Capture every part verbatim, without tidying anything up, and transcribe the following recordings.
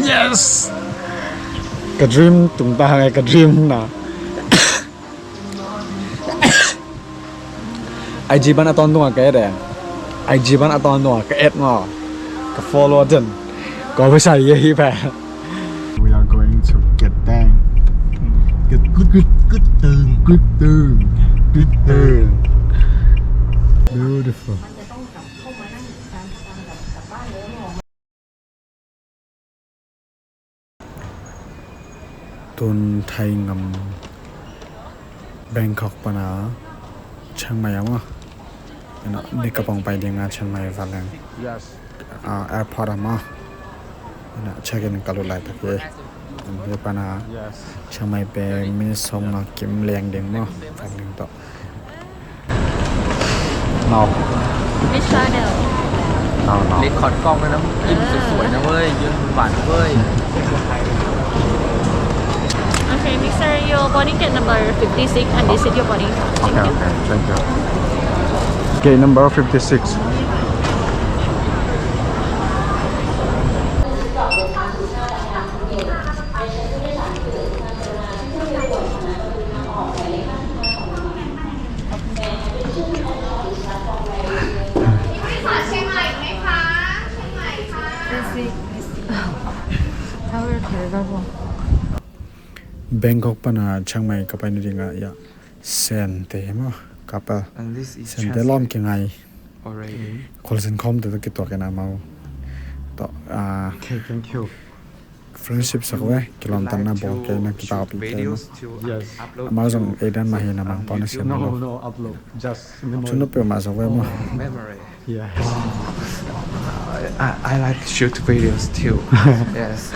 Yes! Ka dream tungtang e, ka dream na. I G ban a tawntung a ka et e. I G ban a tawntung a ka et maw. Ka follow den. Ka pesa ye hi pa. We are going to get bang. Good, good, good, good thing. Good thing. Good thing. Beautiful. Tun Thai ngam Bangkok pana Chiang Mai a maw. Ina ni ka pong pai ding a Chiang Mai vanleng. Yes. Ah, airport a maw. Ina check in ka lut laitak hi. Ina pana. Yes. Chiang Mai pen minute sawmnga kim leng ding maw. Vanleng tawh. No. Miss Chanel. No, no. เรคคอร์ดกล้องด้วยนะ ยิ้มสวยๆนะเว้ย ยิ้มหวานๆนะเว้ย Okay, mister, your boarding gate number fifty-six, and this is your boarding. Thank you. Okay, okay, thank you. Gate number fifty-six. Bangkok pana Chiang Mai ka pai nading a, ya, Sente hi maw, couple. And this is Sente translate. Lawm kingai. Already. Khualzin khawmte tawh kituak in amau tawh, ah, okay, thank you. Friendship sak ve, kilawmtatna bawl kei na, kipahpih kei na. Yes. Amau zong ei dan mah hi na, mangpau na siam lo. No, no upload. Just memory. Cun na peuhmah sak ve maw. Oh, memory. Yes. I, I like shoot videos too. Yes.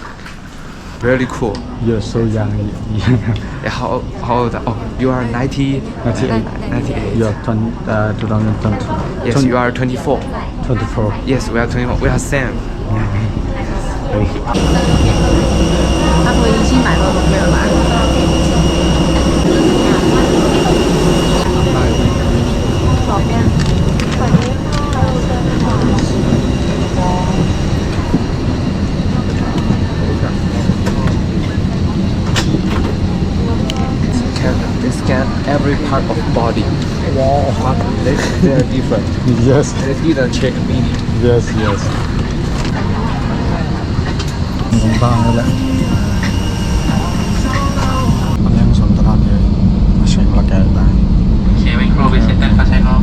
Very cool. You're so young. Yeah, how, how old? Oh, you are ninety. Ninety-eight. Ninety-eight. You're twenty, uh, two thousand twenty. Yes, you are twenty-four. Twenty-four. Yes, we are twenty-four. We are same. 他说一起买了，我没有买。左边。 Can scan every part of body. Wow. But they, they are different. Yes. They didn't check me. Yes, yes. Bang bang le. Aneng som talan hi. Aseng la kai ta. Shaving crew visited Kasai Ngok.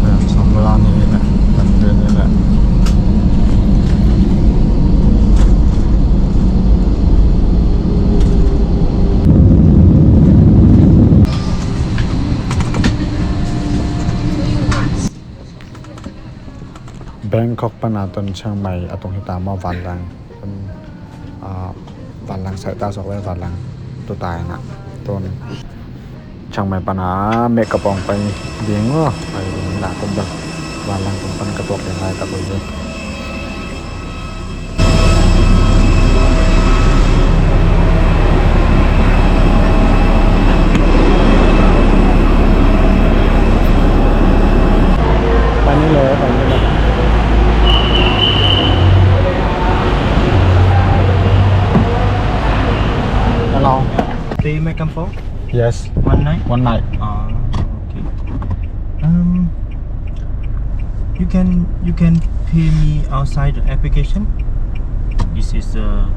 Aneng som talan hi le. Kan den hi le. Bangkok pana tun Chiang Mai a tung hita maw, vanlang. Tun, ah, vanlang saita sok le vanlang tuta ina. Tun Chiang Mai pana Mekapong pai ding maw, pai ding ina tun vanlang tun pan ka tuak ding lai ka tui ding. Pani le, pani le. Hello. Stay Mekapong? Yes. One night? One night. Ah, okay. Um, you can, you can pay me outside the application. This is, uh,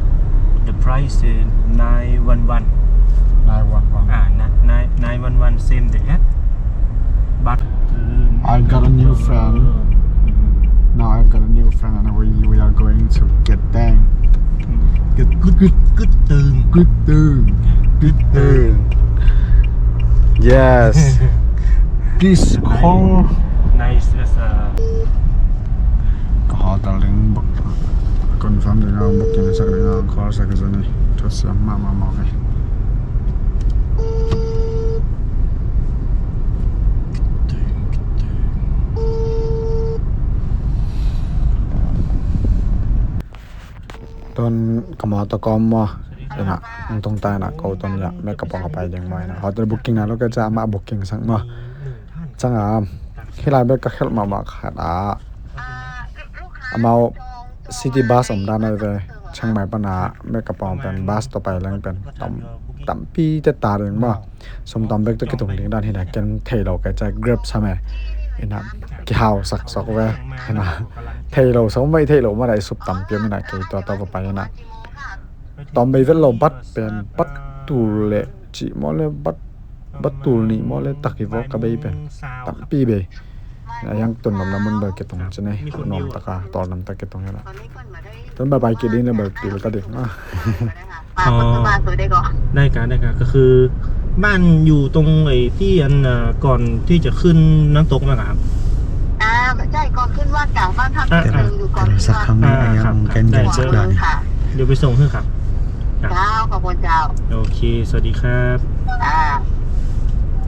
the price, uh, nine one one. Nine one one. Ah, ni-, nine, nine one one same the app. But, uh, I got a new friend. Mm-hmm. Now I got a new friend and we, we are going to get bang. Good, good, good, good thing. Good thing. Good thing. Yes. This call. Nice as a. Ka hotel ding book. Confirm ding a booking sak ding a call sak zani. Thasiam mahmah mawk hi. Tun ka mawtaw kawm maw? Ina, hong tung ta ina, ko tun ya, Mekapong a pai ding maw ina. Hotel booking na lo ka ca, amah booking sang maw. Cang a, hih lai bek ka khelh mahmah khat a. Amau city bus om dan ahi ve. Chiang Mai pana Mekapong pen bus tawh pai leng pen tam, tampi teta ding maw. Sum tam bek tawh kitung ding dan hi na, ken thei lo kei, ca Grab sam e. Ina, kihau sak sok ve. Ina, thei lo, sum mai thei lo maw, dai sup tam piam ina, kei tua tawh va pai ina. Tawm bei vet lo, bat pen, bat tul le cih maw le, bat, bat tul nih maw le, tak hi vawk ka bei pen. Tampi bei. A yang tun lom na mun bel kitung ci nei. Nuam taka, tawlnam tak kitung hi na. Tun bye bye kik ding na bel pil ka ding. อ๋อ ได้ครับ ได้ครับ ก็คือบ้านอยู่ตรงไอ้ที่อันเอ่อก่อนที่จะขึ้นน้ำตกนะครับ อ่า ใช่ ก่อนขึ้นวัดค่ะ บ้านพัก อ่า ที่หนึ่งอยู่ก่อนขึ้นวัด แต่สักครั้งนี้ อ่า ยัง ครับ แกน ครับ ใหญ่สักด่าน ค่ะ เดี๋ยวไปส่งให้ครับ ครับ เจ้า ขอบคุณเจ้า โอเค สวัสดีครับ อ่า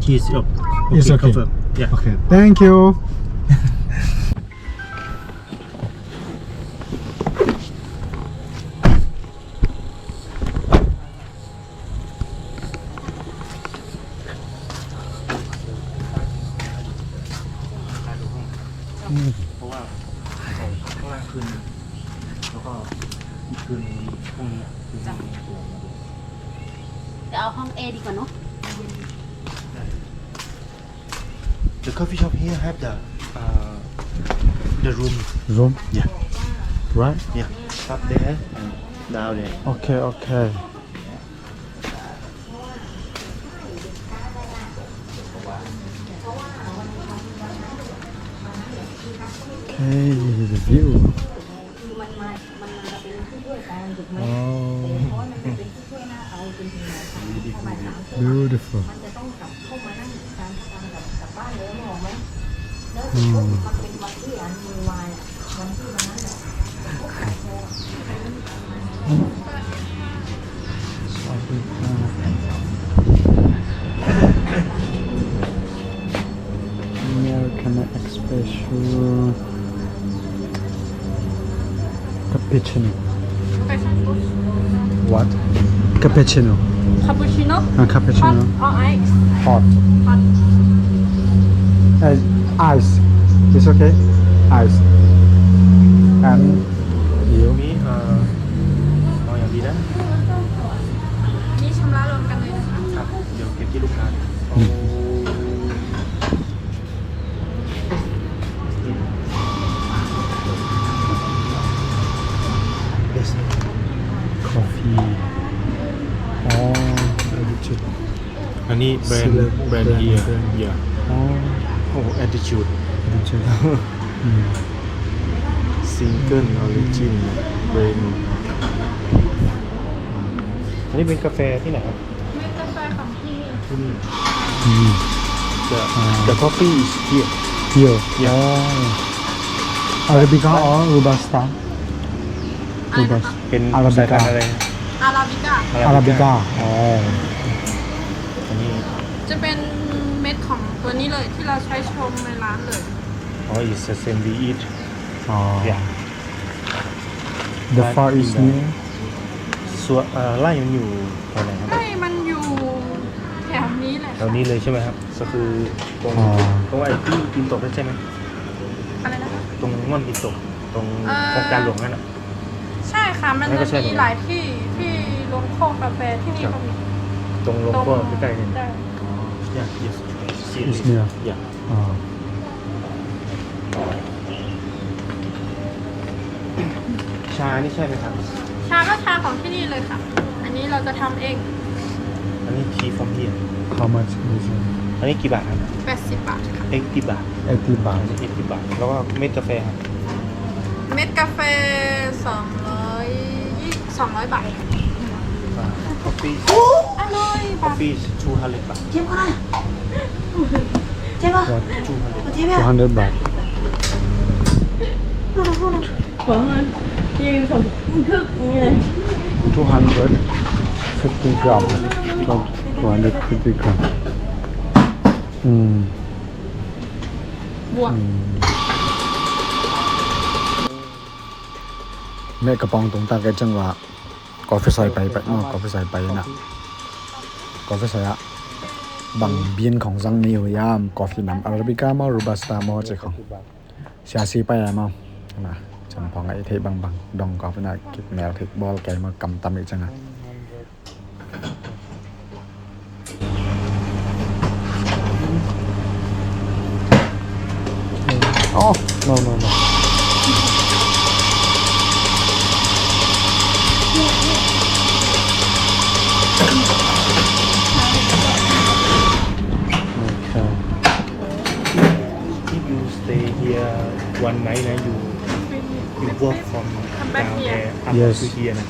Cheers. Oh, okay, it's okay. Confirm. Yeah. Okay. Thank you. The coffee shop here have the uh, the room. Room? Yeah. Right? Yeah. Up there and down there. Okay, okay. Okay, the view. Oh. Beautiful. Hmm. American espresso. Cappuccino. What? Cappuccino. Cappuccino? Uh, cappuccino. Hot or ice? Hot. Hot. Uh, ice. It's okay? Ice. And you? มีเอ่อเอาอย่างดีนะ นี่ชำระรวมกันเลยนะคะ ครับ เดี๋ยวเก็บที่ลูกค้า Yes. Coffee. Oh, attitude. อันนี้แบรนด์ Silver แบรนด์ brand, เบียร์ brand. Yeah. Oh. โอ้ attitude. Attitude. Mm. Single origin brand. อันนี้เป็นกาแฟที่ไหนครับ เม็ดกาแฟของที่นี่ ที่นี่ อืม The, อ่า the coffee is here. Here. Yeah. Oh. Arabica or Robusta? อะไรนะคะ Robusta. เป็น Arabica สายพันธุ์อะไร อาราบิก้า Arabica. Arabica. อ๋อ อันนี้ จะเป็นเม็ดของตัวนี้เลยที่เราใช้ชงในร้านเลย อ๋อ it's the same we eat. อ๋อ Yeah. The far is near. ส่วนเอ่อไร่มันอยู่แถวไหนครับ ไร่มันอยู่แถวนี้แหละ แถวนี้เลยใช่ไหมครับ ก็คือตรง อ๋อ ตรงไอ้ที่กินตกนั่นใช่ไหม อะไรนะคะ ตรงม่อนกินตก ตรง เอ่อ โครงการหลวงนั่นน่ะ ใช่ค่ะ มัน นั่นก็ใช่ จะมีหลายที่ ที่ลงโคกกาแฟที่นี่ ครับ ก็มี ตรงลงโคก ตรง ใกล้ๆนี่ ใช่ อ๋อ yeah, yes. It's near. Yeah. อ่า ชานี่ใช่ไหมครับ ชาก็ชาของที่นี่เลยค่ะ อันนี้เราจะทำเอง อันนี้ tea from here. How much is it? อันนี้กี่บาทครับ แปดสิบบาทค่ะ eighty บาท eighty บาท อันนี้ eighty บาท แล้วก็เม็ดกาแฟครับ เม็ดกาแฟ สองร้อย สองร้อยบาท อ่า coffee อร่อย coffee is two hundred บาท What? Two hundred. Two hundred บาท two hundred fifty gram. Two hundred fifty gram. อืม บวก อืม Mekapong tung ta kei ciang va coffee soi pai pai maw, coffee soi pai na. Coffee soi ah bang bean khong zang ni uh hiam, coffee nam, Arabica maw, Robusta maw ci khong. Sia si pai a maw. Na. Cang pawng a i theih bangbang dong kawp ina kik mel kik bawl kei maw, kam tam i cang a. Oh, no, no, no. Okay. If you stay here one night, then you you walk from down there up to here นะ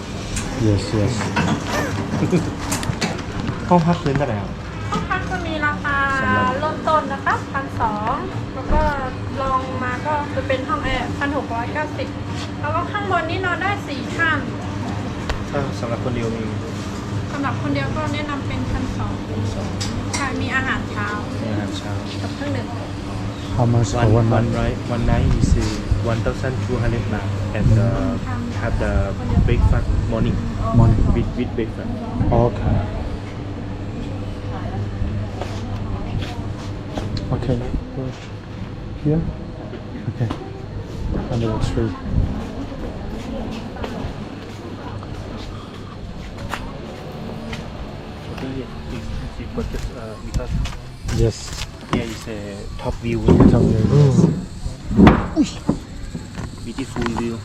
Yes, yes. ห้องพักคืนเท่าไหร่ครับ ห้องพักจะมีราคาเริ่มต้นนะคะพันสอง แล้วก็ลองมาก็จะเป็นห้องแอร์พันหกร้อยเก้าสิบ แล้วก็ข้างบนนี้นอนได้สี่ท่าน ถ้าสำหรับคนเดียวมี สำหรับคนเดียวก็แนะนำเป็นพันสอง ใช่ มีอาหารเช้า มีอาหารเช้า กับเครื่องดื่ม How much for one night? One night is uh, one thousand two hundred baht and uh, have the breakfast morning. Morning. With, with breakfast. Okay. Okay. Here? Okay. Under the tree. Yes. Here is a top view. Top view, yes. Beautiful view.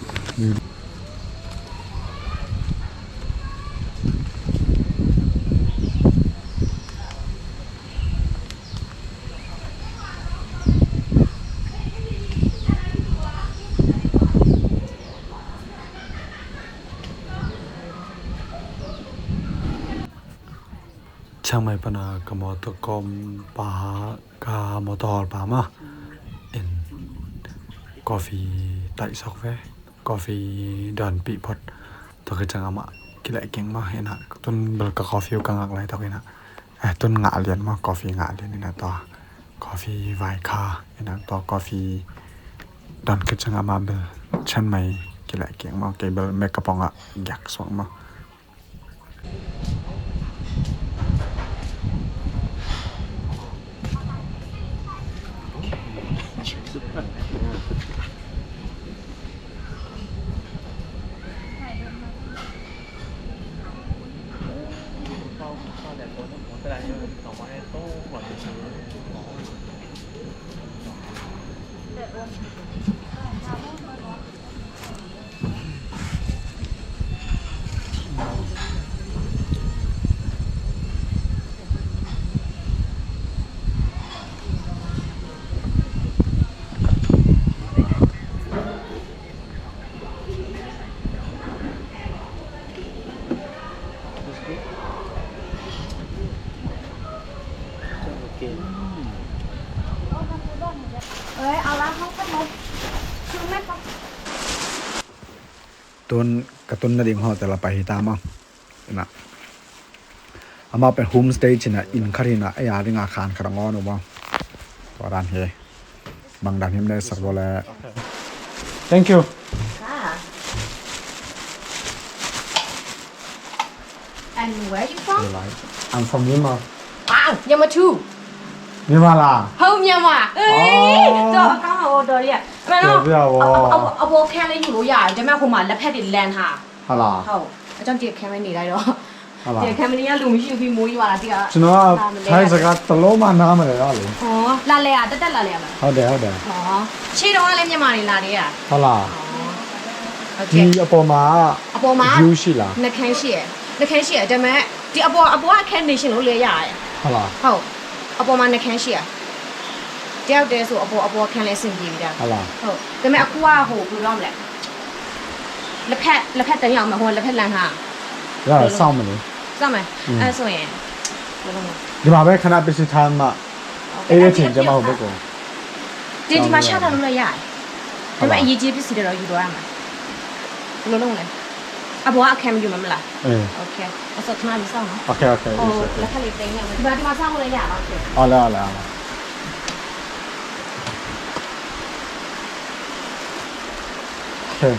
เชียงใหม่ pana ka mawtaw kawm pa, ka mawtaw hawl pa mah in coffee taih sawk ve, coffee dawnpih phot. Tua khit ciang amah kileh keng mah ina, tun bel ka coffee uh ka ngak lai tok ina, eh, tun ngah lian mah, coffee ngah lian ina, tua coffee vai kha ina, tua coffee dawn khit ciang amah bel Chiang Mai kileh keng mah, kei bel mek ka pawngah giak suak mah. Tun ka tunna ding hotel ah pai hi ta maw. Ina, amah pen homestay cih ina, inn khat hi ina, ei a dingin khan khat a ngawn uh maw. Tua dan hi. Bang dan hiam le sak vua le. Thank you. Ah. And where you from? I'm from Myanmar. Wow, Myanmar too. Myanmar lah. ဟုတ် မြန်မာ။ အေး။ အော်။ တော့ အကောင်းတာပေါ့ တော်လေးက။ အမှန်တော့ ပြောပြပါဦး။ အ- အ- အ- အပေါ်ခန်းလေးယူလို့ရတယ်။ ဒါပေမဲ့ ဟိုမှာ လက်ဖက်တွေလမ်းထား။ ဟုတ်လား။ ဟုတ်။ အကြောင်း ဒီအခန်းပဲနေလိုက်တော့။ ဟုတ်လား။ ဒီအခန်းမနေ့ကလူမရှိဘူး။ ပြီးမိုးရွာတာ။ ဒီက ကျွန်တော်က လာမလဲ။ ထိုင်းစကားတစ်လုံးမှနားမလည်တော့လေ။ ဟော။ လာလဲရ။ တက်တက်လာလဲရပါ။ ဟုတ်တယ် ဟုတ်တယ်။ ဟော။ ရှေ့တုန်းကလည်း မြန်မာတွေလာတယ်ရ။ ဟုတ်လား။ ဟော။ ဟုတ်ကဲ့။ ဒီအပေါ်မှာ အပေါ်မှာ view ရှိလား။ နှုတ်ခမ်းရှိရယ်။ နှုတ်ခမ်းရှိရယ်။ ဒါပေမဲ့ ဒီအပေါ်- အပေါ်က အခန်းနေရှင်လို့လဲရတယ်။ ဟုတ်လား။ ဟုတ်။ အပေါ်မှာ နှုတ်ခမ်းရှိရယ်။ တယောက်တည်းဆို အပေါ်- အပေါ်အခန်းလည်း အဆင်ပြေပြီဒါ။ ဟုတ်လား။ ဟုတ်။ ဒါပေမဲ့ အခုက ဟို ဘယ်လိုပြောမလဲ။ လက်ဖက်- လက်ဖက်တင်ရအောင်မလား။ ဟိုက လက်ဖက်လမ်းထား။ ရတာ။ စောင့်မယ်လေ။ စောင့်မယ်။ อืม။ အဲဆိုရင် ဘယ်လိုလုပ်မလဲ။ ဒီမှာပဲ ခဏ ပစ္စည်းထားမှ။ ဟုတ်ကဲ့။ အေးတဲ့အချိန်ကျမှ ဟိုဘက်ကို။ ဒီ- ဒီမှာချထားလို့လည်းရတယ်။ ဟုတ်လား။ ဒါပေမဲ့ အရေးကြီးပစ္စည်းတွေတော့ ယူသွားရမှာ။ ဘယ်လိုလုပ်မလဲ။ အပေါ်က အခန်းမယူမယ်မလား။ အေး။ Okay. အဲ့ဆို ခဏလေးစောင့်နော်။ Okay, okay. ဟို- it's okay. လက်ဖက်လေးသိမ်းရမယ်။ ဒီမှာ- ဒီမှာစောင့်လို့လည်းရပါ။ Okay. ဟုတ်လား ဟုတ်လား ဟုတ်လား။ Okay.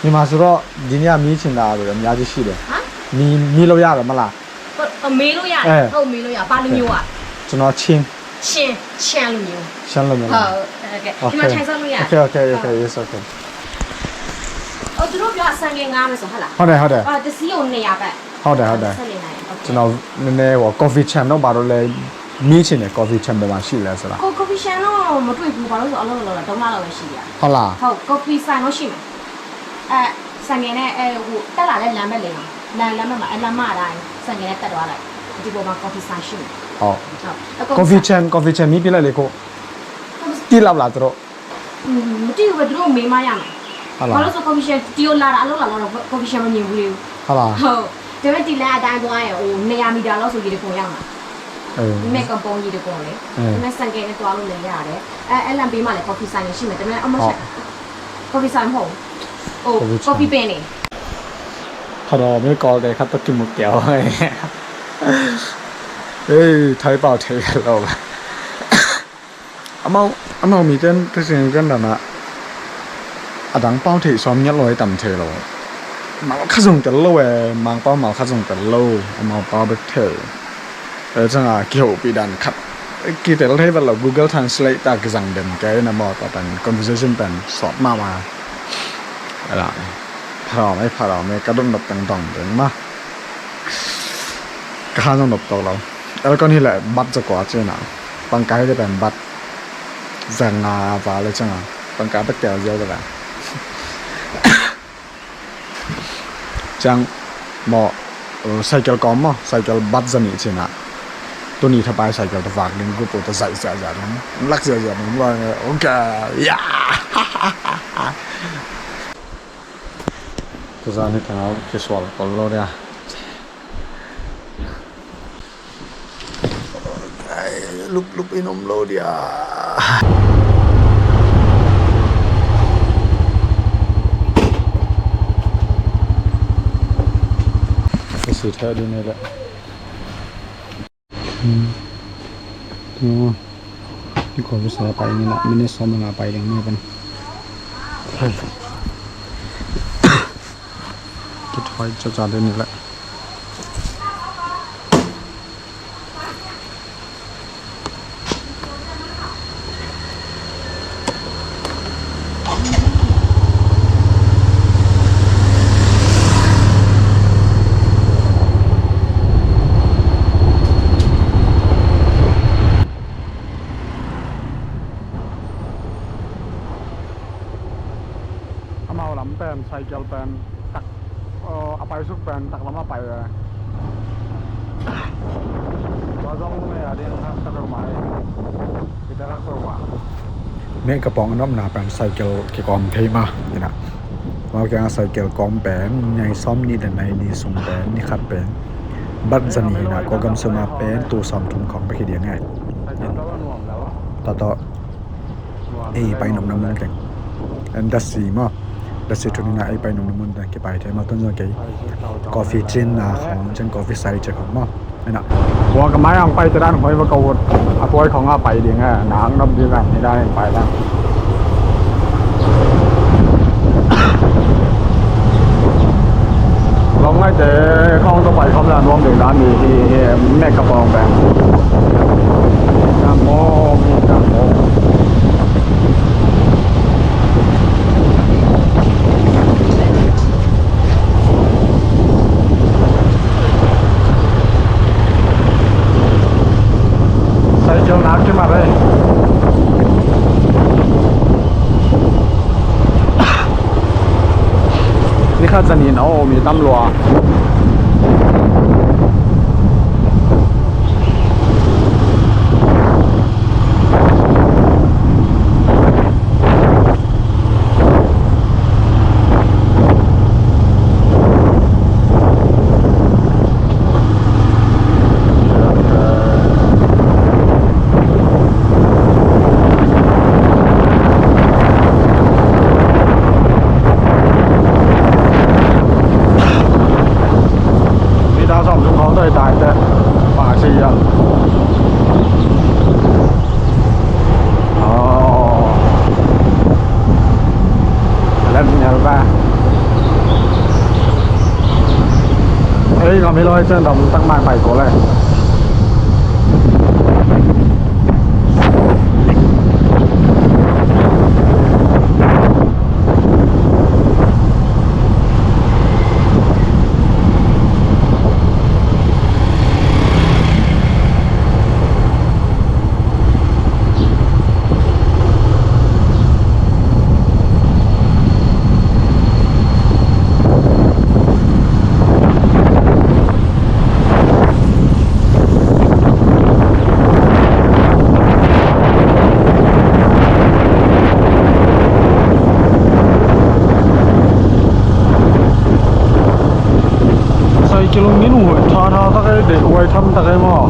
မြန်မာဆိုတော့ ဒီနေ့က မီးချင်တာတွေအများကြီးရှိတယ်။ ဟမ်။ မီး- မီးလို့ရတယ်မလား။ ဟုတ်- ဟုတ်- မေးလို့ရတယ်။ အဲ။ ဟုတ်- မေးလို့ရ။ ဘာလူမျိုးอ่ะ။ ကျွန်တော် ချင်း။ ချင်း။ ချင်းလူမျိုး။ ချင်းလူမျိုးလား။ ဟုတ်။ Okay. ဒီမှာထိုင်စောင့်လို့ရတယ်။ Okay, okay, okay. It's okay. ဟို သူတို့ပြော ဆိုင်ကယ်ငှားမယ်ဆို ဟုတ်လား။ ဟုတ်တယ် ဟုတ်တယ်။ အော် တစ်စီးကို နှစ်ရာဘတ်။ ဟုတ်တယ် ဟုတ်တယ်။ ဆယ့်လေးနာရီ။ ဟုတ်ကဲ့။ ကျွန်တော်နည်းနည်း ဟို coffee chan တို့ဘာတို့လဲ မေးချင်တယ်။ coffee chan ဘယ်မှာရှိလဲဆိုတာ။ ကို coffee chan တော့ မတွေ့ဘူး။ ဘာလို့ဆို အလုပ်လုပ်လာ သုံးလလောက်ပဲရှိသေးတာ။ ဟုတ်လား။ ဟုတ်။ coffee ဆိုင်တော့ရှိမယ်။ အဲ ဆိုင်ကယ်နဲ့ အဲ ဟို တက်လာတဲ့ လမ်းဘက်လေးမှာ လမ်း လမ်းဘက်မှာ အဲ လမ်းမအတိုင်း ဆိုင်ကယ်နဲ့ တက်သွားလိုက်။ ဒီပေါ်မှာ coffee ဆိုင်ရှိမယ်။ ဟုတ်။ ဟုတ်။ အကုန် coffee chan coffee chan မီးပြလိုက်လေကို။ တိလပ်လာသူတို့။ อืม မသိဘူးပဲ။ သူတို့မေးမှရမယ်။ ဟုတ်လား။ ဘာလို့ဆို coffee chan ဒီကိုလာတာ အလုပ်လာတော့ coffee chan မမြင်ဘူးလေ။ ဟုတ်လား။ ဟုတ်။ ဒါပေမဲ့ ဒီလမ်းအတိုင်းသွားရင် ဟို နှစ်ရာမီတာလောက်ဆို ရေတံခွန်ရောက်မှာ။ အဲ။ မင်းကပုံကြီးတကောလေ။ အဲ။ မင်းဆိုင်ကယ်နဲ့သွားလို့လည်းရတယ်။ အဲ အဲလမ်းပေးမှလည်း coffee ဆိုင်ရှိမယ်။ ဒါပေမဲ့ အမဟုတ်။ ဟုတ်။ coffee ဆိုင်မဟုတ်ဘူး။ ဟို coffee ပင်နေ။ ခါတော့ မင်းကော်တယ် ခါတော့ ကင်မွတ်တယ်။ အေး ထိုင်ပေါက်ထဲလောက်ပါ။ အမောင် အမောင်မီးတန်း တစ်စင်ကန်းဒါနာ အတန်းပေါက်ထဲ စောမ်ညက်လွဲတမ်ထဲလော။ မင်ခါစုံတလောဝဲ မင်ပေါက် မင်ခါစုံတလော အမောင်ပေါက်ဘက်ထဲ။ အဲ ကျန်က ကီဟိုပီဒန်ခတ် ကီတဲလ်ထဲဘက်လော Google Translate တကဇင်ဒင်ကဲနမော တပန် conversation ပန် စောမ်မမ အဲဒါ ဖာရောင်မဲ ဖာရောင်မဲ ကဒုံနပ်တန်တောင်ဒင်မ ကဟန်နပ်တော့လော အဲလကောနီလဲ ဘတ်စကွာချေနာ ပန်ကဲတဲ့ပန်ဘတ် စငါပါလေချင် ပန်ကဲဘက်တဲလ်ဇဲကလာ ကျန် မော် ဆိုင်ကယ်ကောင်းမော် ဆိုင်ကယ်ဘတ်စနီချင်နာ တူနီထပိုင်ဆိုင်ကယ်တဖက်ဒင်း group တဆိုင်ဆိုင်ဆိုင်လမ်း လက်ဆိုင်ဆိုင်လမ်း okay yeah ကစားနေတာ ကဲစွာ ကလောရ Ai, lup lup inum lo dia. Kasi tadi ni lah. Hmm. Tengok. Di ko bisa apa ini nak. Mini sama ngapa yang ni pun. Kita hai caca ni lah. အမဝ်လမ်ပန် ဆိုင်ကယ်ပန် တၢ် အပိုင်စုၣ်ပန် တၢ်လမ်အပိုင်ဝဲ ဘၣ်ဇွန်မ့ၢ်အဒင်းဟတ်တၢ်ကမၤ ကတၢ်ကဝါ မ့ၢ်ကပီၤအနွံနၢ်ပန် ဆိုင်ကယ်ကီၢ်မ့ၢ်မး မ့ၢ်က ဆိုင်ကယ်ကီၢ်ပန် နံၣ်စီမ်နံၣ်တနံၣ် နံၣ်စီမ်ပန် နံၣ်ခတ်ပန် ဘတ်စနီနၤ ကီၢ်ကမ်စမးပန် တူၢ်စီမ်ထုမ် ခီၣ်ပကီၢ်ဒံးငဲ တၢ် တၢ် အံၤ ပိုင်နုာ်နမုၢ်ကဲ အဲ ဒတ်စံမး ဒတ်စံထူၣ်နံၤနၤ အံၤ ပိုင်နုာ်နမုၢ်ကဲ က့ၤပိုင်ထဲမး တွၼ်ၢ်က့ၤ ကီၢ်ဖံးကၠ့ၣ်နၤ ခီၣ်ကၠ့ၣ် ကီၢ်ဖံးစဲးကၠ့ၣ် ခီၣ်မး အဲၣ်နၤ ဝဲကမၤအံၤ ပိုင်တဒၣ် ဟိုဝဲကဝတ် အပိုင်ခီၣ်ငါပိုင်ဒံးငဲ နၤ နပ်ဒံးငဲ မ့ၢ်ဒၣ် ပိုင်လၢ လီၤငါတဲ ခီၣ်တပၢၢ်ခီၣ်လၢအနွံဒံးဒၣ်မ့ၢ် ဟံးဟံး မဲာ်ကပီၤဘဲ မ့ၢ်တၢ်မီၢ် မ့ၢ်တၢ်မီၢ် ဆိုင်ကယ်နားက့ၤမးရဲ နံၣ်ခါစနံၤနအိၣ်မ့ၢ်တၢ်မလွါ မ့ၢ်တၢ်စီၣ်ထုခီၣ်တၢ်တၢ်တဲ ပာ်စ့ယၤ လၢညါဘၣ် ဟဲ ကီၢ်မ့ၢ်လီၤ ဟဲ စၢၣ် တၢ်မူတၢ်မၤ ပာ်ကိးလဲၣ် Lungning huih tha tha tak ei, deih huai tham tak ei maw.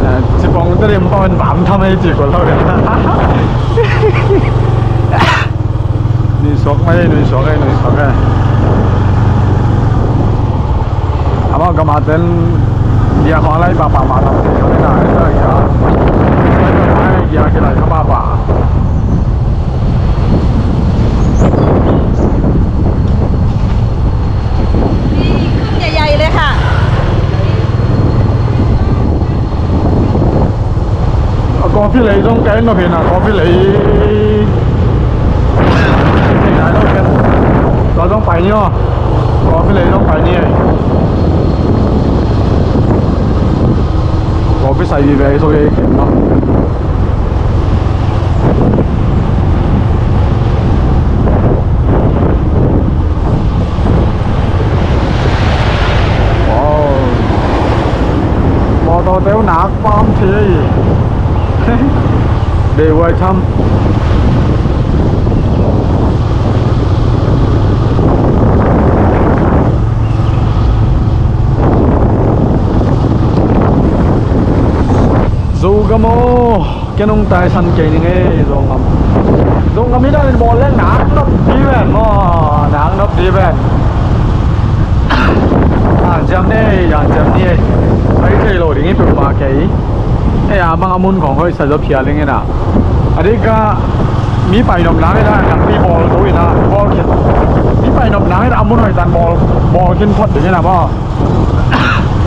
Eh, cipawng te lim pawh in vam tham ei ci ko lo. Nui suak mai, nui suak ei, nui suak ei. Amau gam a ten dia khong lai papa ma tam ci ko na, eh, dia. Dia kilai kha papa. Coffee lei zong ka en nop hi na, coffee lei. Tua zong pai ni aw. Coffee lei zong pai ni ei. Coffee sai vive ei, so ei ken no. Wow. Mawtaw teu nak pam thei. Dei huai tham. Zogam aw. Ken hong taisan kei ning ei, Zogam. Zogam hi dan in bawl leng nak nop di ven maw, nak nop di ven. Hanciam ni ei, hanciam ni ei. Pai thei lo ding hi peuhmah kei. Ei a bang a mun khong hoih sa zaw phial ding hi na. A dik a mi pai nop nang hi na, nak mi bawl zo hi na, bawl khin. Mi pai nop nang hi na, a mun hoih tan bawl, bawl khin phot ding hi na maw.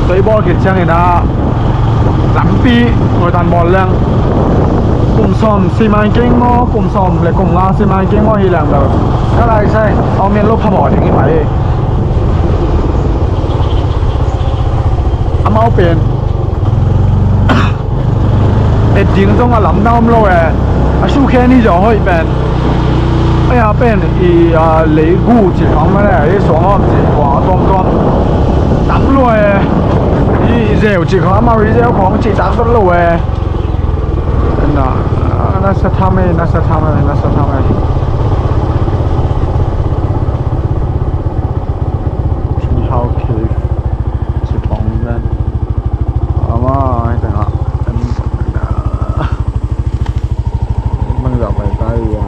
Tua i bawl khit ciangin ah lampi nuaitan bawl leng kum sawm si mai keng maw, kum sawm le kum nga si mai keng maw hi leng bel ka lai sai a om in lo phamawh ding hi mai. Amau pen et ding zong a lamdang om lo e. A sukhen hi zaw hoih pen. Ei a pen i, a, leigu cih khawng mah le, i suang om cih khawng a tuamtuam tam lua e. I zeu cih khawng amau i zeu khawng cih tak dot lo e. Na, na sa tham e, na sa tham e, na sa tham e. Tree House Cave. Cipawng ven. Ama, ai tengah. Bang zah pai ta ia.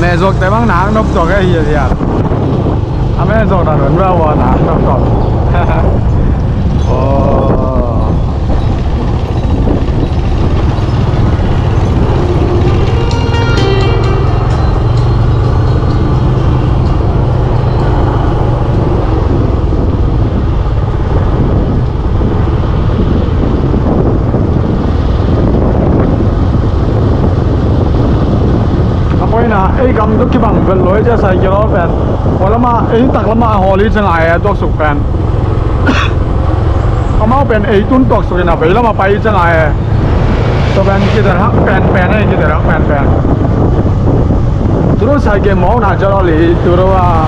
Meh zuak te bang nang nop zuak e hi a. A meh zuak na nun ba wa nang nop zuak. Oh. A poina ei gam tu kibang vet loi cia sai kilo pen. Walama ei taklama a holi cengai a tuaksuk pen. Amau pen ei tun tuaksuk ina vei lama pai cengai. Tua pen kitel hak penpen ei, kitel hak penpen. Turu sai ke mawk na jalo li turu a.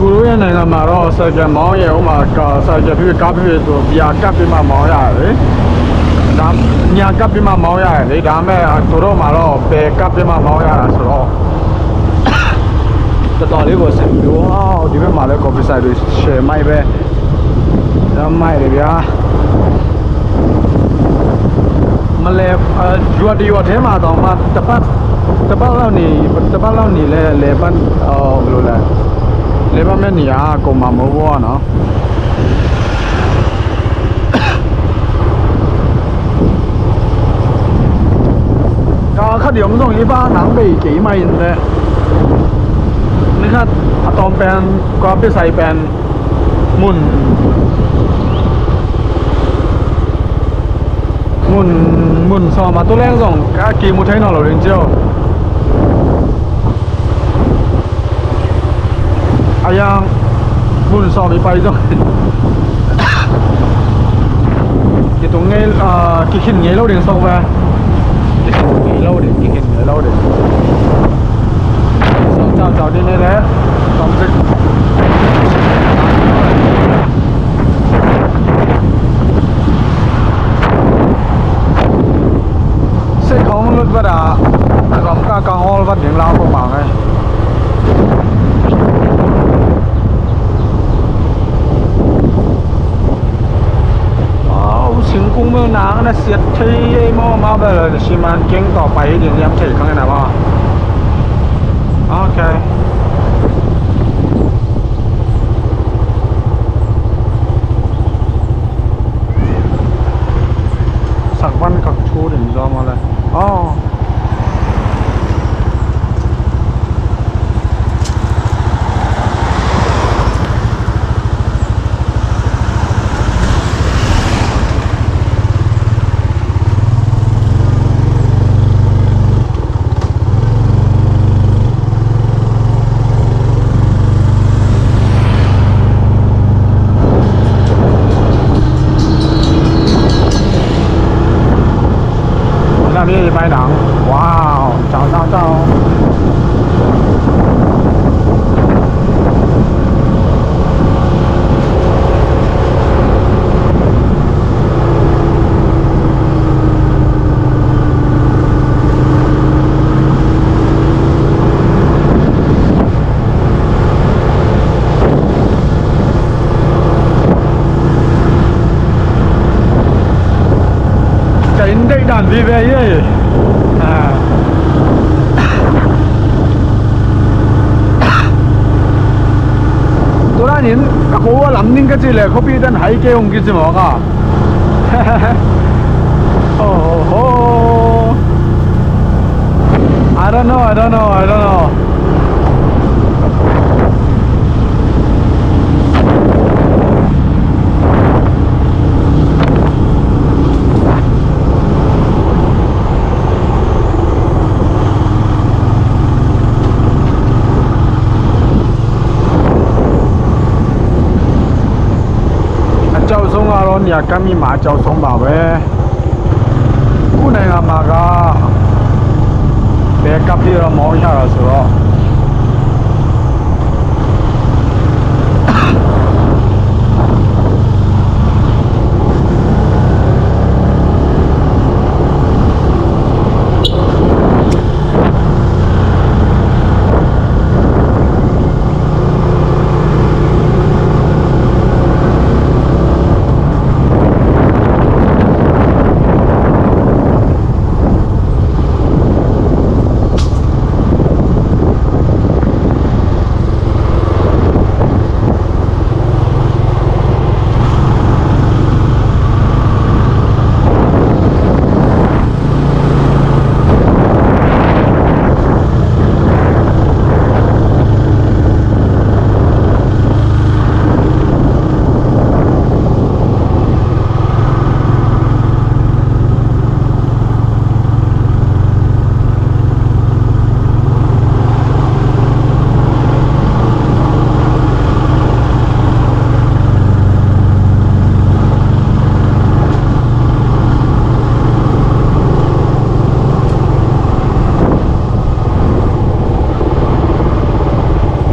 Kuru ya nai na ma ro sa kya mao ya uma ka sa kya phi ka phi tu bia ka phi ma mao ya le. Dam nya ka phi ma mao ya le, dam e a tu ro ma ro pe ka phi ma mao ya la so ro. Ta ta le ko se du ha di be ma le ko phi sa du she mai be. Dam mai le bia. Malay, ah, yuat, yuat he ma tawng ma, tapat, tapat lau ni, tapat lau ni le, le pan, oh, blu le. Le pan men ni a, ko ma mo bo no. Ka kha diom zong i ba nang bei kei mai in le. Ni khat, a tawm pen, ko a pe sai pen. Mun, mun, mun sawm a tu leng zong ka kimu thei nawn lo ding cio. A Ang, hun sawm i pai zong kitung ngei, ah, kikhin ngei lo ding sawk ve. Kikhin ngei lo ding, kikhin ngei lo ding. Sawm cau cau ding nei le. Sawm sik. Sei khong lut vat a, ram ka ka hawl vat ding lau ko mang ai. Wow, singkung bel nang na siat thei ei maw, amau bel siman keng tawh pai ding liam thei khang ena maw. Ok. Sak van kak thu ding zaw maw le. Oh. Lam ye mai nang. Wow, ciao, ciao, ciao. Ka inn deih dan vive hi. Ah. Tua dan in ka khua lam ning ka ci le khuapi dan hai kei hong kici mawk a. Oh, oh, oh. I don't know, I don't know, I don't know. A cau song a lo nia kami ma a cau song ba we. Ku nai nga ma ga be kap di lo mo ya lo su lo.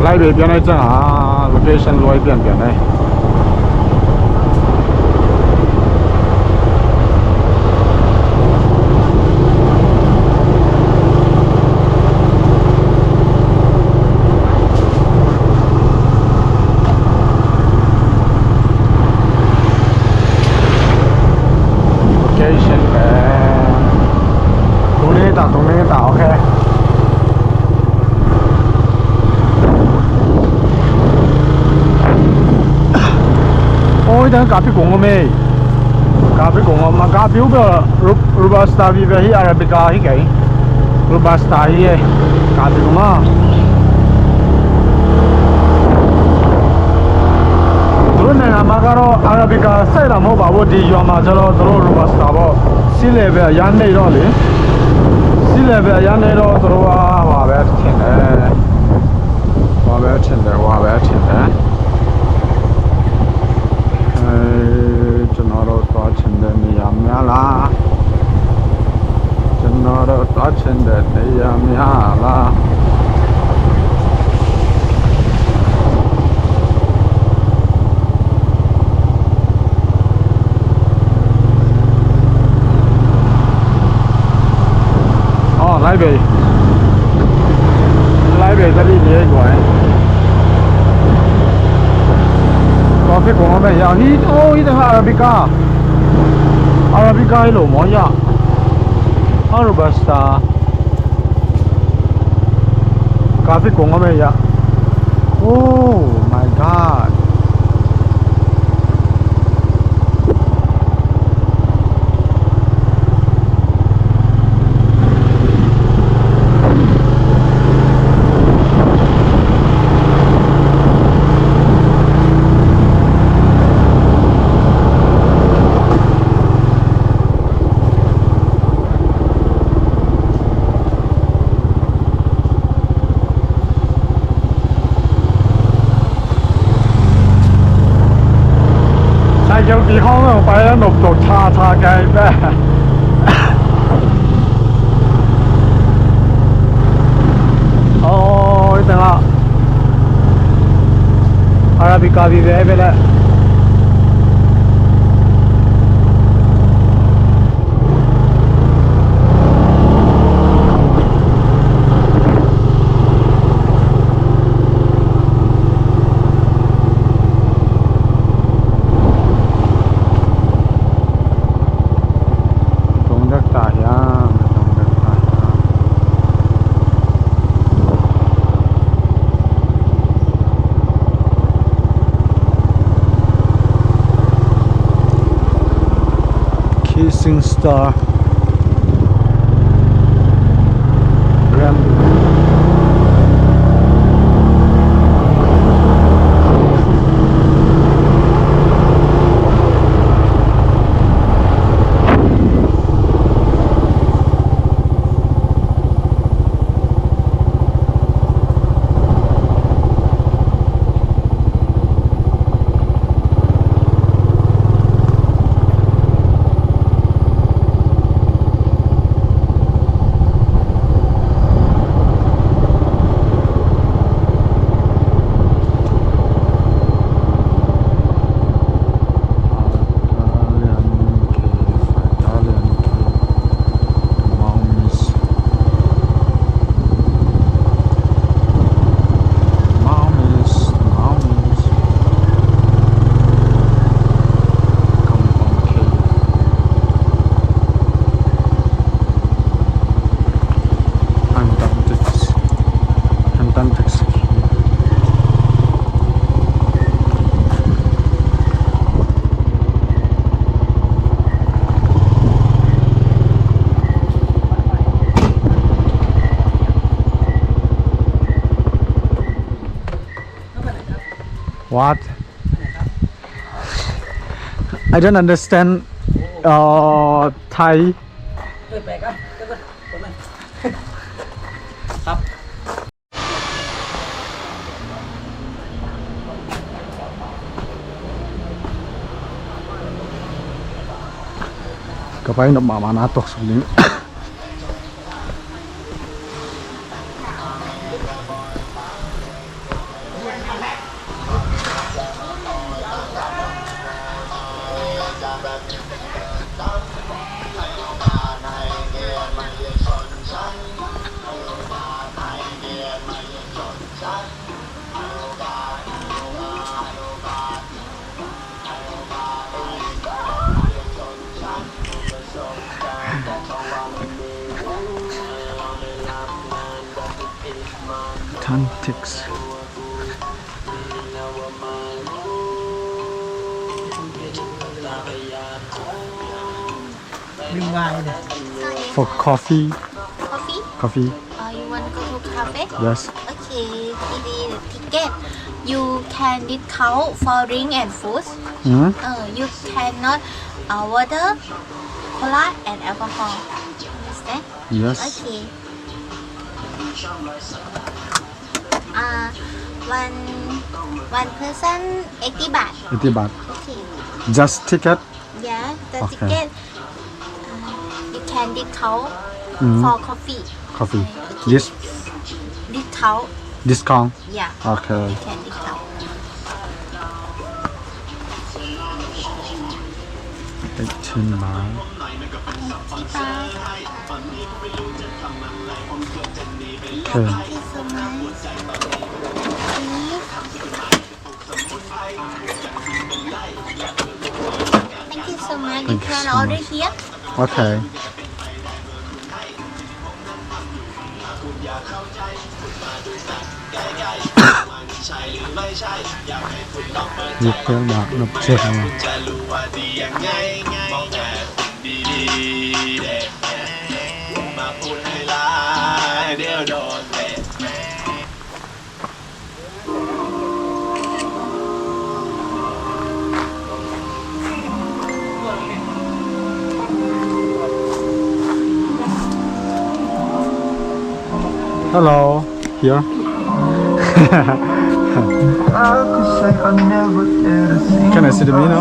Lai be pian ai ciang a, location luai pianpian ai. Location pen. Tung ni ta, tung ni ta, ok. Oi, dan kapi kong om e. Kapi kong om, kapi uber. Ru-, Robusta vive hi, Arabica hi kei. Robusta hi e. Kapi kuma. Tulu nai nga ma ka ro Arabica sai lam ho ba bo di yua ma cha lo tulu Robusta bo. Si le ve yan nei ro li. Si le ve yan nei ro tulu wa wa ve thin e. Wa ve thin e, wa ve thin e. Ye guai. Coffee kong a bei ya. Hi, oh, hi teng Arabica. Arabica hi lo maw ya. Robusta. Coffee kong a bei ya. Oh my God. Cycle pi khawng lo pai a nop tok tha tha kai pe. Oi, tengah Arabica vive vele. Tong dek ta hiam, tong dek ta hiam. Kissing Star. Grand. Italian cave, Italian cave. Mount Miss. Mount Miss, Mount Miss. Compound cave. Antarctic. Antarctic. What? I don't understand, uh, Thai. Ka pai nop mahmah na, tuaksuk ding. Tactics. For coffee. Coffee? Coffee. Uh, you want to go to cafe? Yes. Okay, give me the ticket. You can discount for drink and food. Mm-hmm. Uh, you cannot, uh, order cola and alcohol. Understand? Yes. Okay. Uh, one, one person eighty baht. Eighty baht. Okay. Just ticket? Yeah, the, okay, ticket. Uh, you can discount, mm, for coffee. Coffee. Uh, okay. This discount. Discount. Yeah. Okay. You can discount. Eighteen baht. Eighty baht. Okay. Thank you so much. You can order here. Okay. Hello, here. Can I see the menu?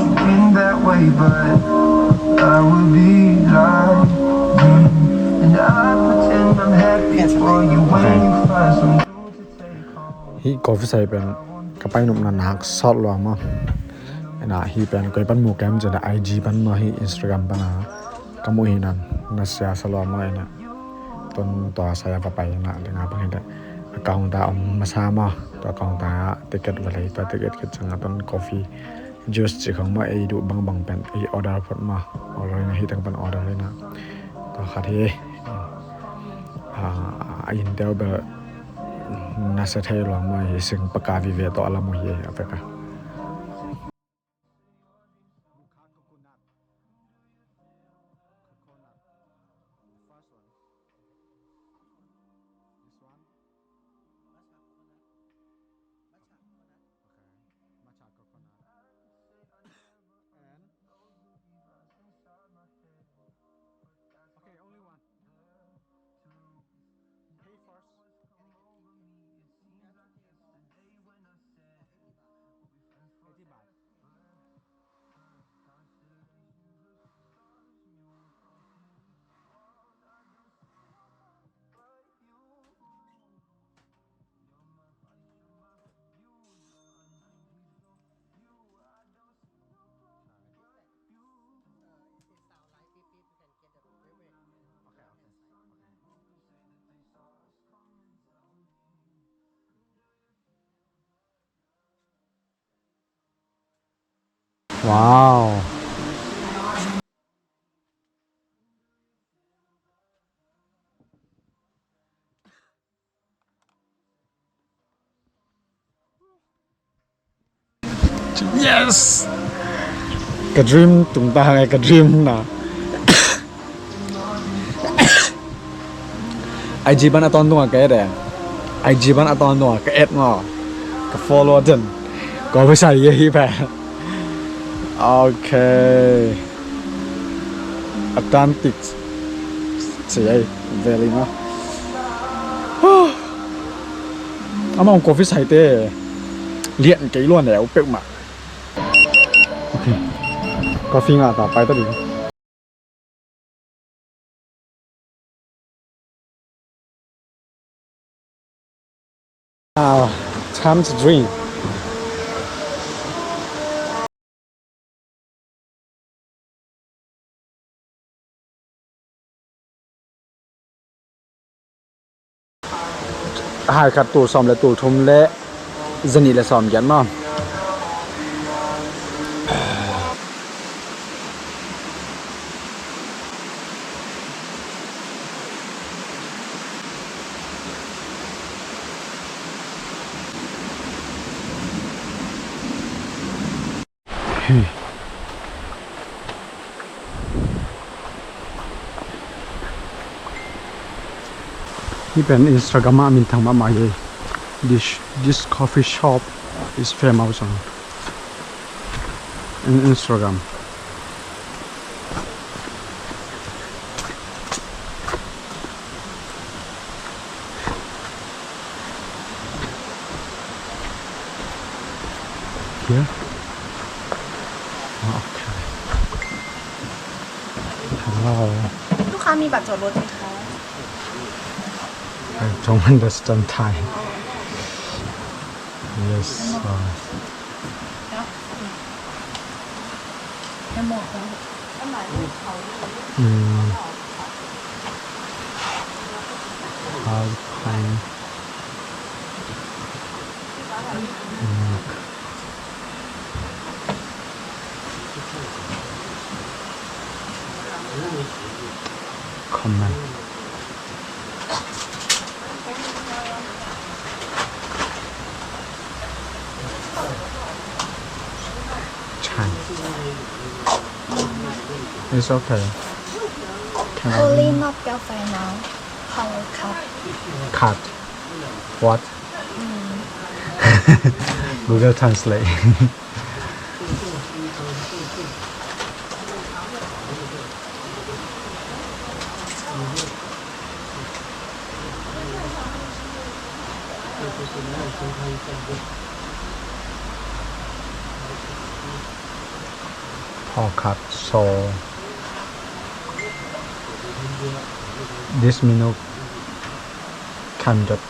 Okay. Hih coffee sai pen ka painopna nak sawt lua maw. Ina hih pen koi pan mu kem cin a I G pan maw, hih Instagram pan a ka muh hi nan na sia sa lua maw. Ina tun tua sai a va pai ina dinga bang hi de account a om masa maw. Tua account a ticket va lei, tua ticket khit ciang a tun coffee, juice ci khong maw, ei duh bangbang pen ei order phot maw. Order ina hih teng pan order ina tua khat hi. A, a inn teu bel na sa thei lua maw, hi sing paka vive tawh a lam uh hi a peka. Okay, only one. Pay first. Eighty baht. Wow. Yes! Ka dream tung ta hang e, ka dream na. I G ban a tawntung a ka et e. I G ban a tawntung a ka et maw. Ka follow den. Ko pesa ye hi pa. Okay. Atlantic. Sei ai veli maw. Amah coffee sai te lian kei luan leh uh peuhmah. Okay. Coffee ngah ta, pai ta ding. Ah, time to drink. Hai khat tul sawm le tul thum le zanih le sawm giat maw. Hih pen Instagram ah minthang mahmah hi. This, this coffee shop is famous on in Instagram. Here? Okay. Hello. ลูกค้ามีบัตรจอดรถไหมคะ I don't understand Thai. Yes. Uh, mm. How can, mm. Comment. Chan. It's okay. Can I Only not your final. Power cut. Cut. What? Mm. Google Translate. Power cut, so this menu can get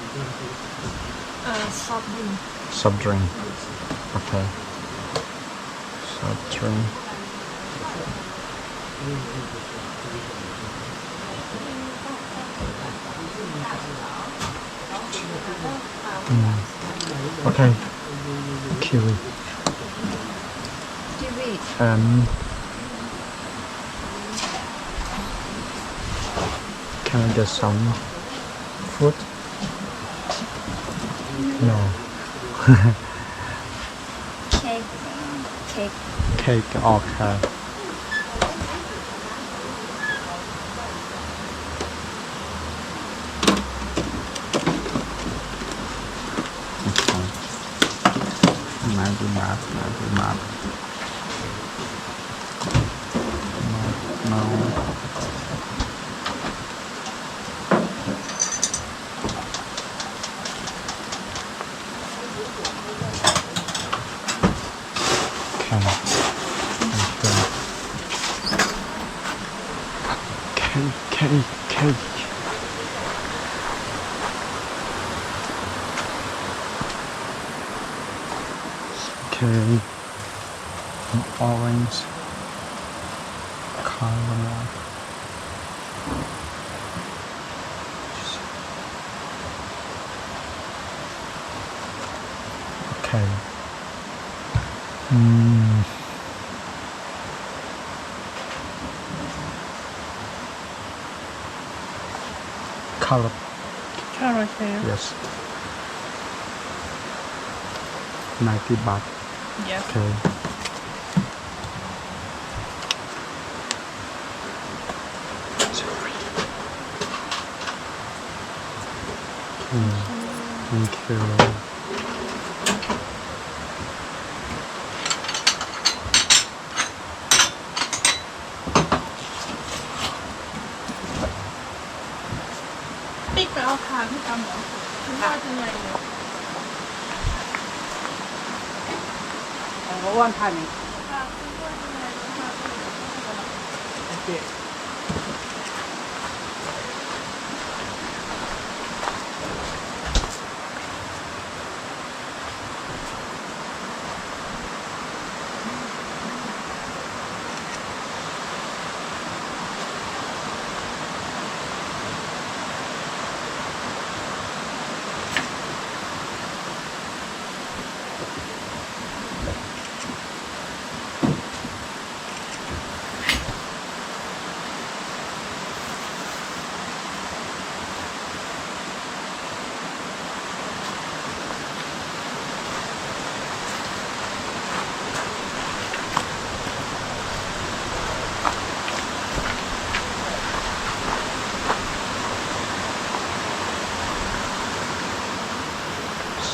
Uh, soft drink. Soft drink. Okay. Soft drink. Mm. Okay. Kiwi. Kiwi. Um, can I get some food? No. Cake. Cake. Cake, okay. Okay. Maggi map, Maggi map. Map, no. Okay. Okay, okay, okay. Okay. Orange. Caramel. Okay. Mm. Carrot. Carrot here. Yes. Ninety baht. Yes. Okay. Sorry. Okay. Thank you. ติ๊กไปเอาถ่านให้ตาหมอ คุณพ่อจะไงเนี่ย เอาก็อ้วนถ่านนี่ ค่ะ คุณพ่อจะไง โอเค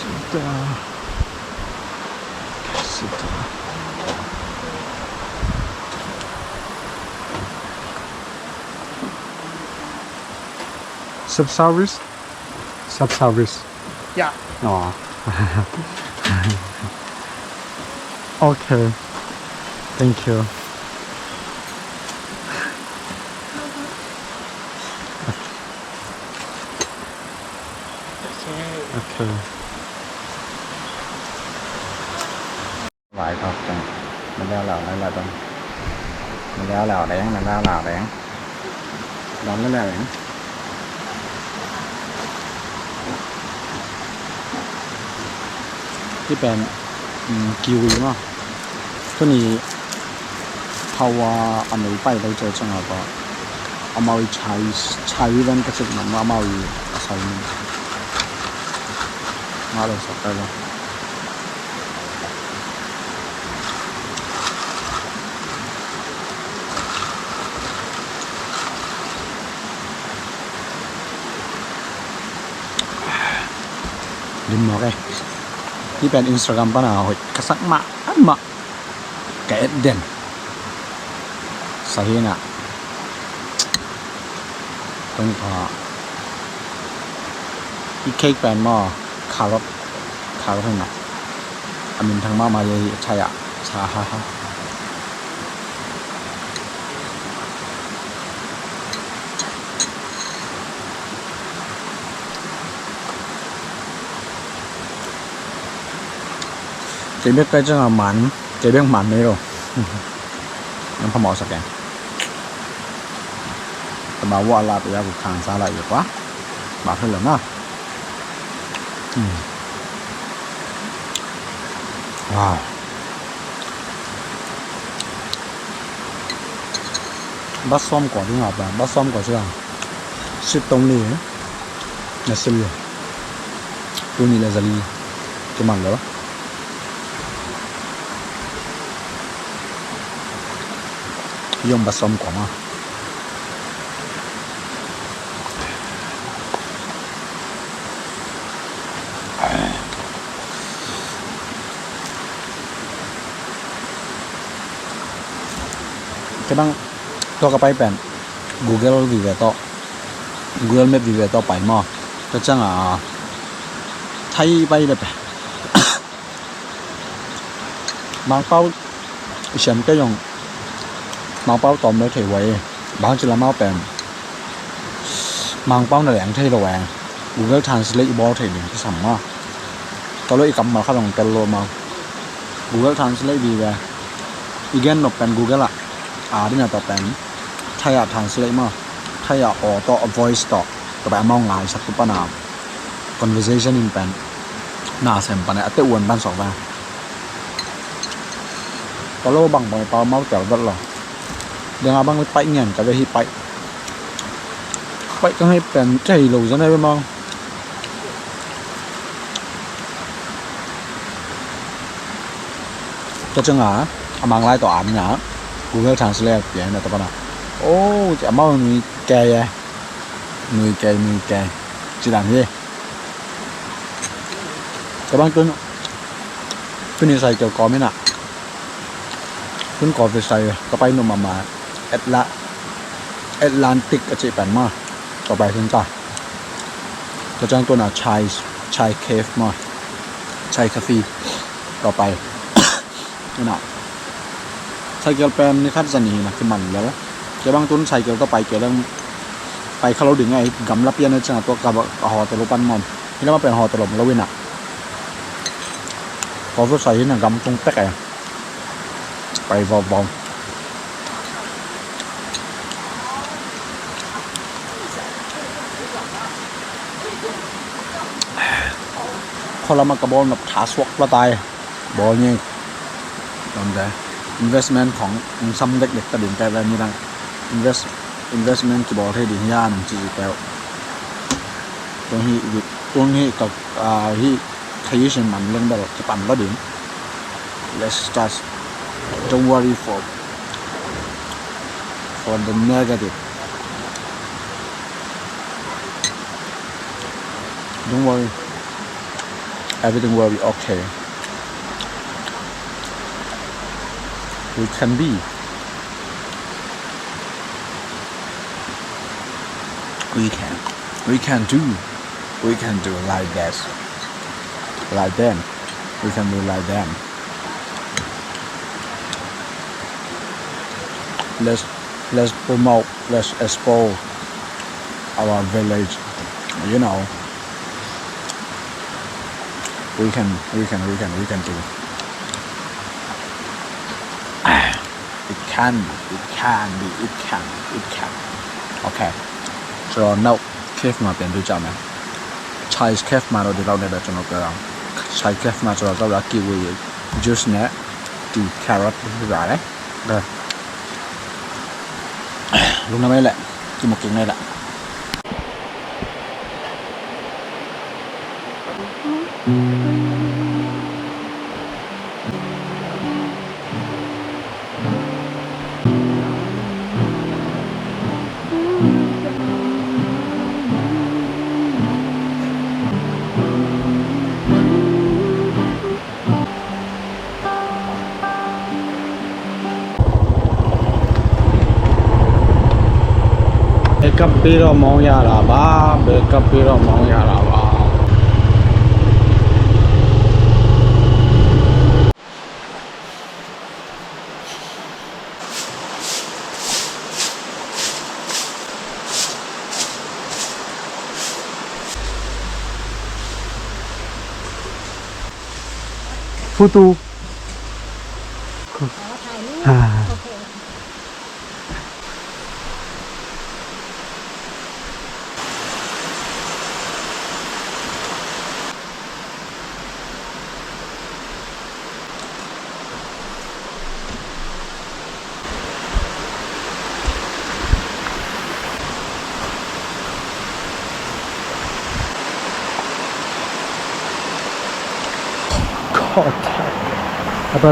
Sit down. Sit down. Self service? Self service. Yeah. Oh. Okay. Thank you. Okay. Lai thok teng. Madaw lau lai lai tong. Madaw lau deng, madaw lau deng. Dong lai lai deng. ที่เป็น อืม กีวีเนาะ ตัวนี้ เพราะว่าอันนี้ไปได้เจอจังหวะก็ Amau i chai, chai ven ka cik man amau i a sai ni. Ngah lo sak kai lo. Lim mawk e. Hih pen Instagram pana hoih ka sak mah mah. Ka et den. Sahi na. Tun a, i cake pen maw, carrot, carrot hi na. A minthang mahmah hi, hi, chai a. Cha ha ha. Kei bek kai ciang a man, kei bek man nei lo. Nang phamawh sak e. Tama wah la pia ku khang sa la i kwa. Ba phel lo na. Hmm. Wow. Bak sawm kua ding a pa, bak sawm kua sia. Sit tong li. Na sil li. Tuni le zali. Kiman lo. Yong bak sawm kua ma. Kei bang tua ka pai pen Google vive tawh, Google Map vive tawh pai maw. Tua ciang a Thai pai le pen Mangpau i siam kei zong Mangpau tawm lo thei huai. Bang ci lamau pen Mangpau na leng thei lo e. Google Translate i bawl thei ding kisam ma. Tua lo i kammal khat zong tel lo ma. Google Translate vive. I gen nop pen Google ah a ding a tawh pen Thai ah translate ma. Thai ah aw tawh, voice tawh, tua pen amau ngaisak tu pana conversation in pen na sem pana a te uan pan sok ve. Ka lo bang bang pau mau tel vet lo. Denga bang paih ngen ka ve hi paih. Paih ka ngei pen thei lo zan ai ve mau. Ka ciang a, a Mang lai tawh a ding a Google Translate piang na tawh pana. Oh, ci a mau nui kei e. Nui kei, nui kei. Ci dan hi. Ka bang tun, tuni sai keu kawm ina. Tun kawm sai ka pai nu mama. Atla-, Atlantic a ci pan ma. Ka pai tun ka. Ka ciang tun a Chai, Chai Cave ma. Chai Cafe. Ka pai. Ina. Cycle pen ni khat zani hi na kiman lel. Kei bang tun cycle tawh pai kei leng pai kha lo ding a, i gamla pian a ciang a tua ka ba, a hotel uh pan mawm. Hi lama pen hotel om lo ina. Kawlfu sai hi na gam tung pek e. Pai vawvawm. Khualama ka bawl nop tha suak pla tai. Bawl ni. Lamte. Investment khong sam dekdek ta ding te ve ni dang. Invest, investment kibawl thei ding hiam ci ci teu. Tung hi, tung hi ka, ah, hi, thei sin man leng bel kipan lo ding. Let's start. Don't worry for, for the negative. Don't worry. Everything will be okay. We can be. We can. We can do. We can do like this. Like them. We can do like them. Let's, let's promote, let's explore our village. You know, we can, we can, we can, we can do. It can be, it can be, it can, it can. Okay. So now, cave ma pian tu jam eh. Chai cave ma lo di lau ne da chun lo pe lau. Chai cave ma chun lo kau la kiwi juice ne, ti carrot di ra le. Lung na mai le. Smoking na hi leh. Backup ပြီးတော့ မောင်းရတာပါ။ Backup ပြီးတော့ မောင်းရတာပါ။ Photo. อ๋อ ถ่ายรูป อ่า โอเค ขอถ่าย แล้วก็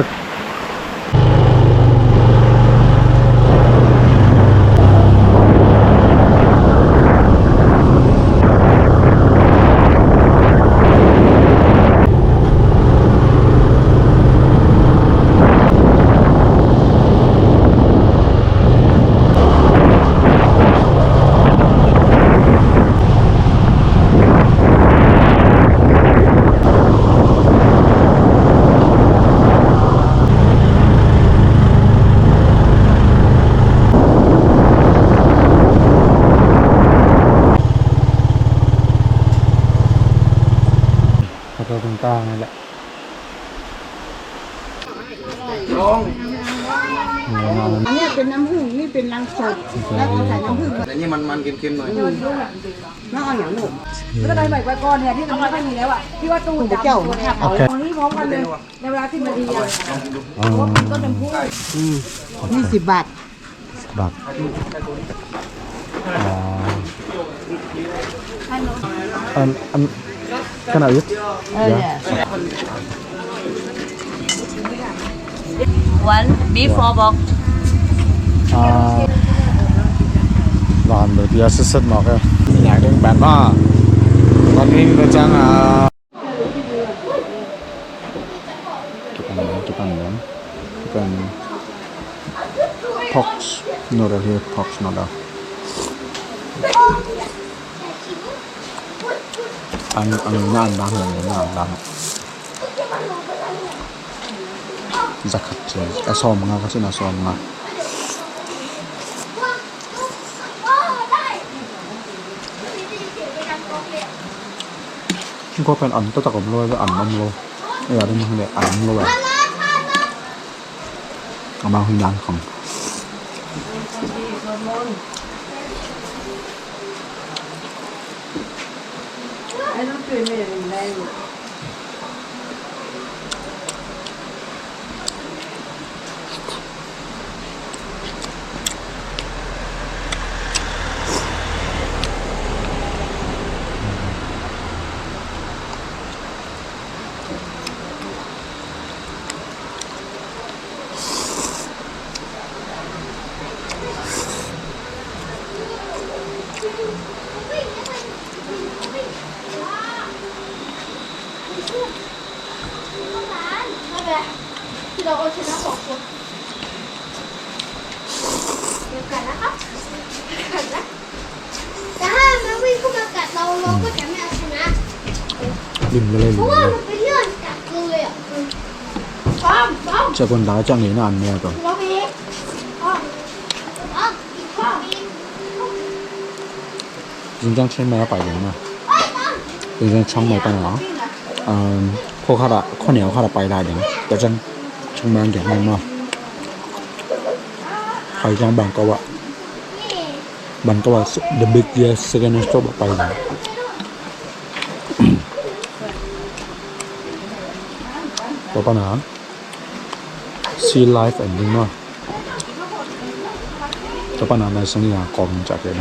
ขอโทษคุณป้านั่นแหละ อันนี้เป็นน้ำผึ้ง นี่เป็นรังสด แล้วก็ใส่น้ำผึ้ง แต่นี่มันๆ เค็มๆ หน่อย แล้วเอาอย่างลูก ก็จะไปใบไว้ก่อนเนี่ย ที่มันไม่ค่อยมีแล้วอ่ะ ที่ว่าตู้จำตัวเนี่ย โอเค เอานี่พร้อมกันเลย ในเวลาสิบนาทีอ่ะ อ๋อ เพราะว่ามันก็เป็นพวก อืม นี่สิบบาท สิบบาท อ๋อ อัน อัน can I eat? Yeah. One beef four pork. อ่า ร้านเบียร์สดๆ เนาะ ครับ อยากได้แบบว่า ตอนนี้เราจะ อ่า Kipan, kipan, kipan. Pork noodle here, pork noodle. Ang, ang naan dang, ang naan dang. Za khat ci, a sawmnga ka cih na, sawmnga. Kua pen an taktak om lo, an om lo. Ei a ding bang le an om lo a. Amau hi dan khong. Lim na le, lim na le. Cia kun la ciang ni na an mia ko. Zingciang Chiang Mai a pai ding na. Zingciang Chiang Mai pan a, um, khuakhat ah, khuaneu khat ah pai lai ding. Tua ciang Chiang Mai a giak ding na. Pai ciang Bangkok ah. Bangkok ah the biggest second stop ah pai ding. Tua pan a. Sea life and ding maw. Panama sini ya kong cak ya.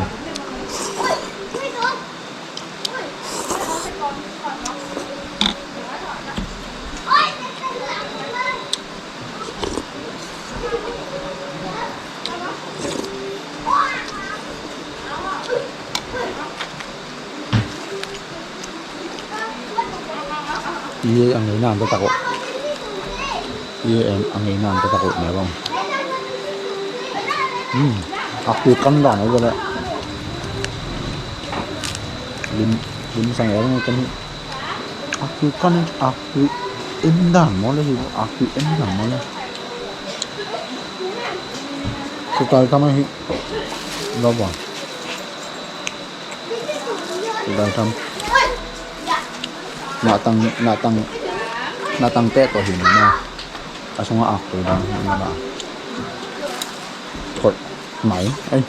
Iye ang ina ang tatak ko. Iye ang ina ang tatak ko na bang. Hmm. Aku kan dang aja le. Lim lim sang ya kan. Aku kan aku indan mo le aku indan mo le. Kukai kama hi. Lo ba. Dai tham. Natang natang natang te to hin na. A sunga ak to dang na ba. Thot mai. Ai.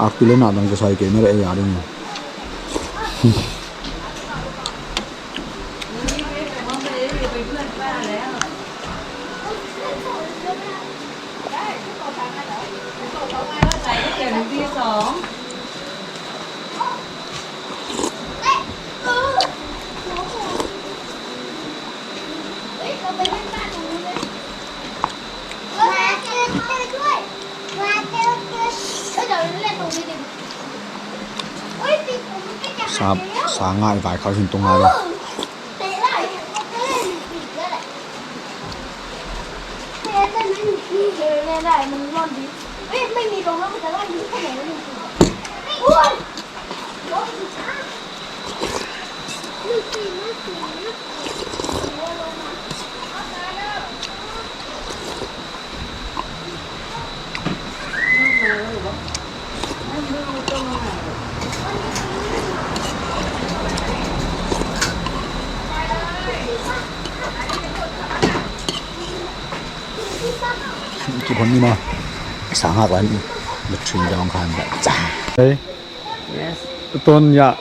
Ak pile natang ko sai ke na le ya ding. สาสาง่ายไปเขาถึงตรงนั้นเลย ไม่มีลงแล้วมันจะไล่อยู่แค่ไหนวะเนี่ย Kibon ni ma. Sangak lan. Battery dong khan ba. Cang. Hey. Yes. Ton ya.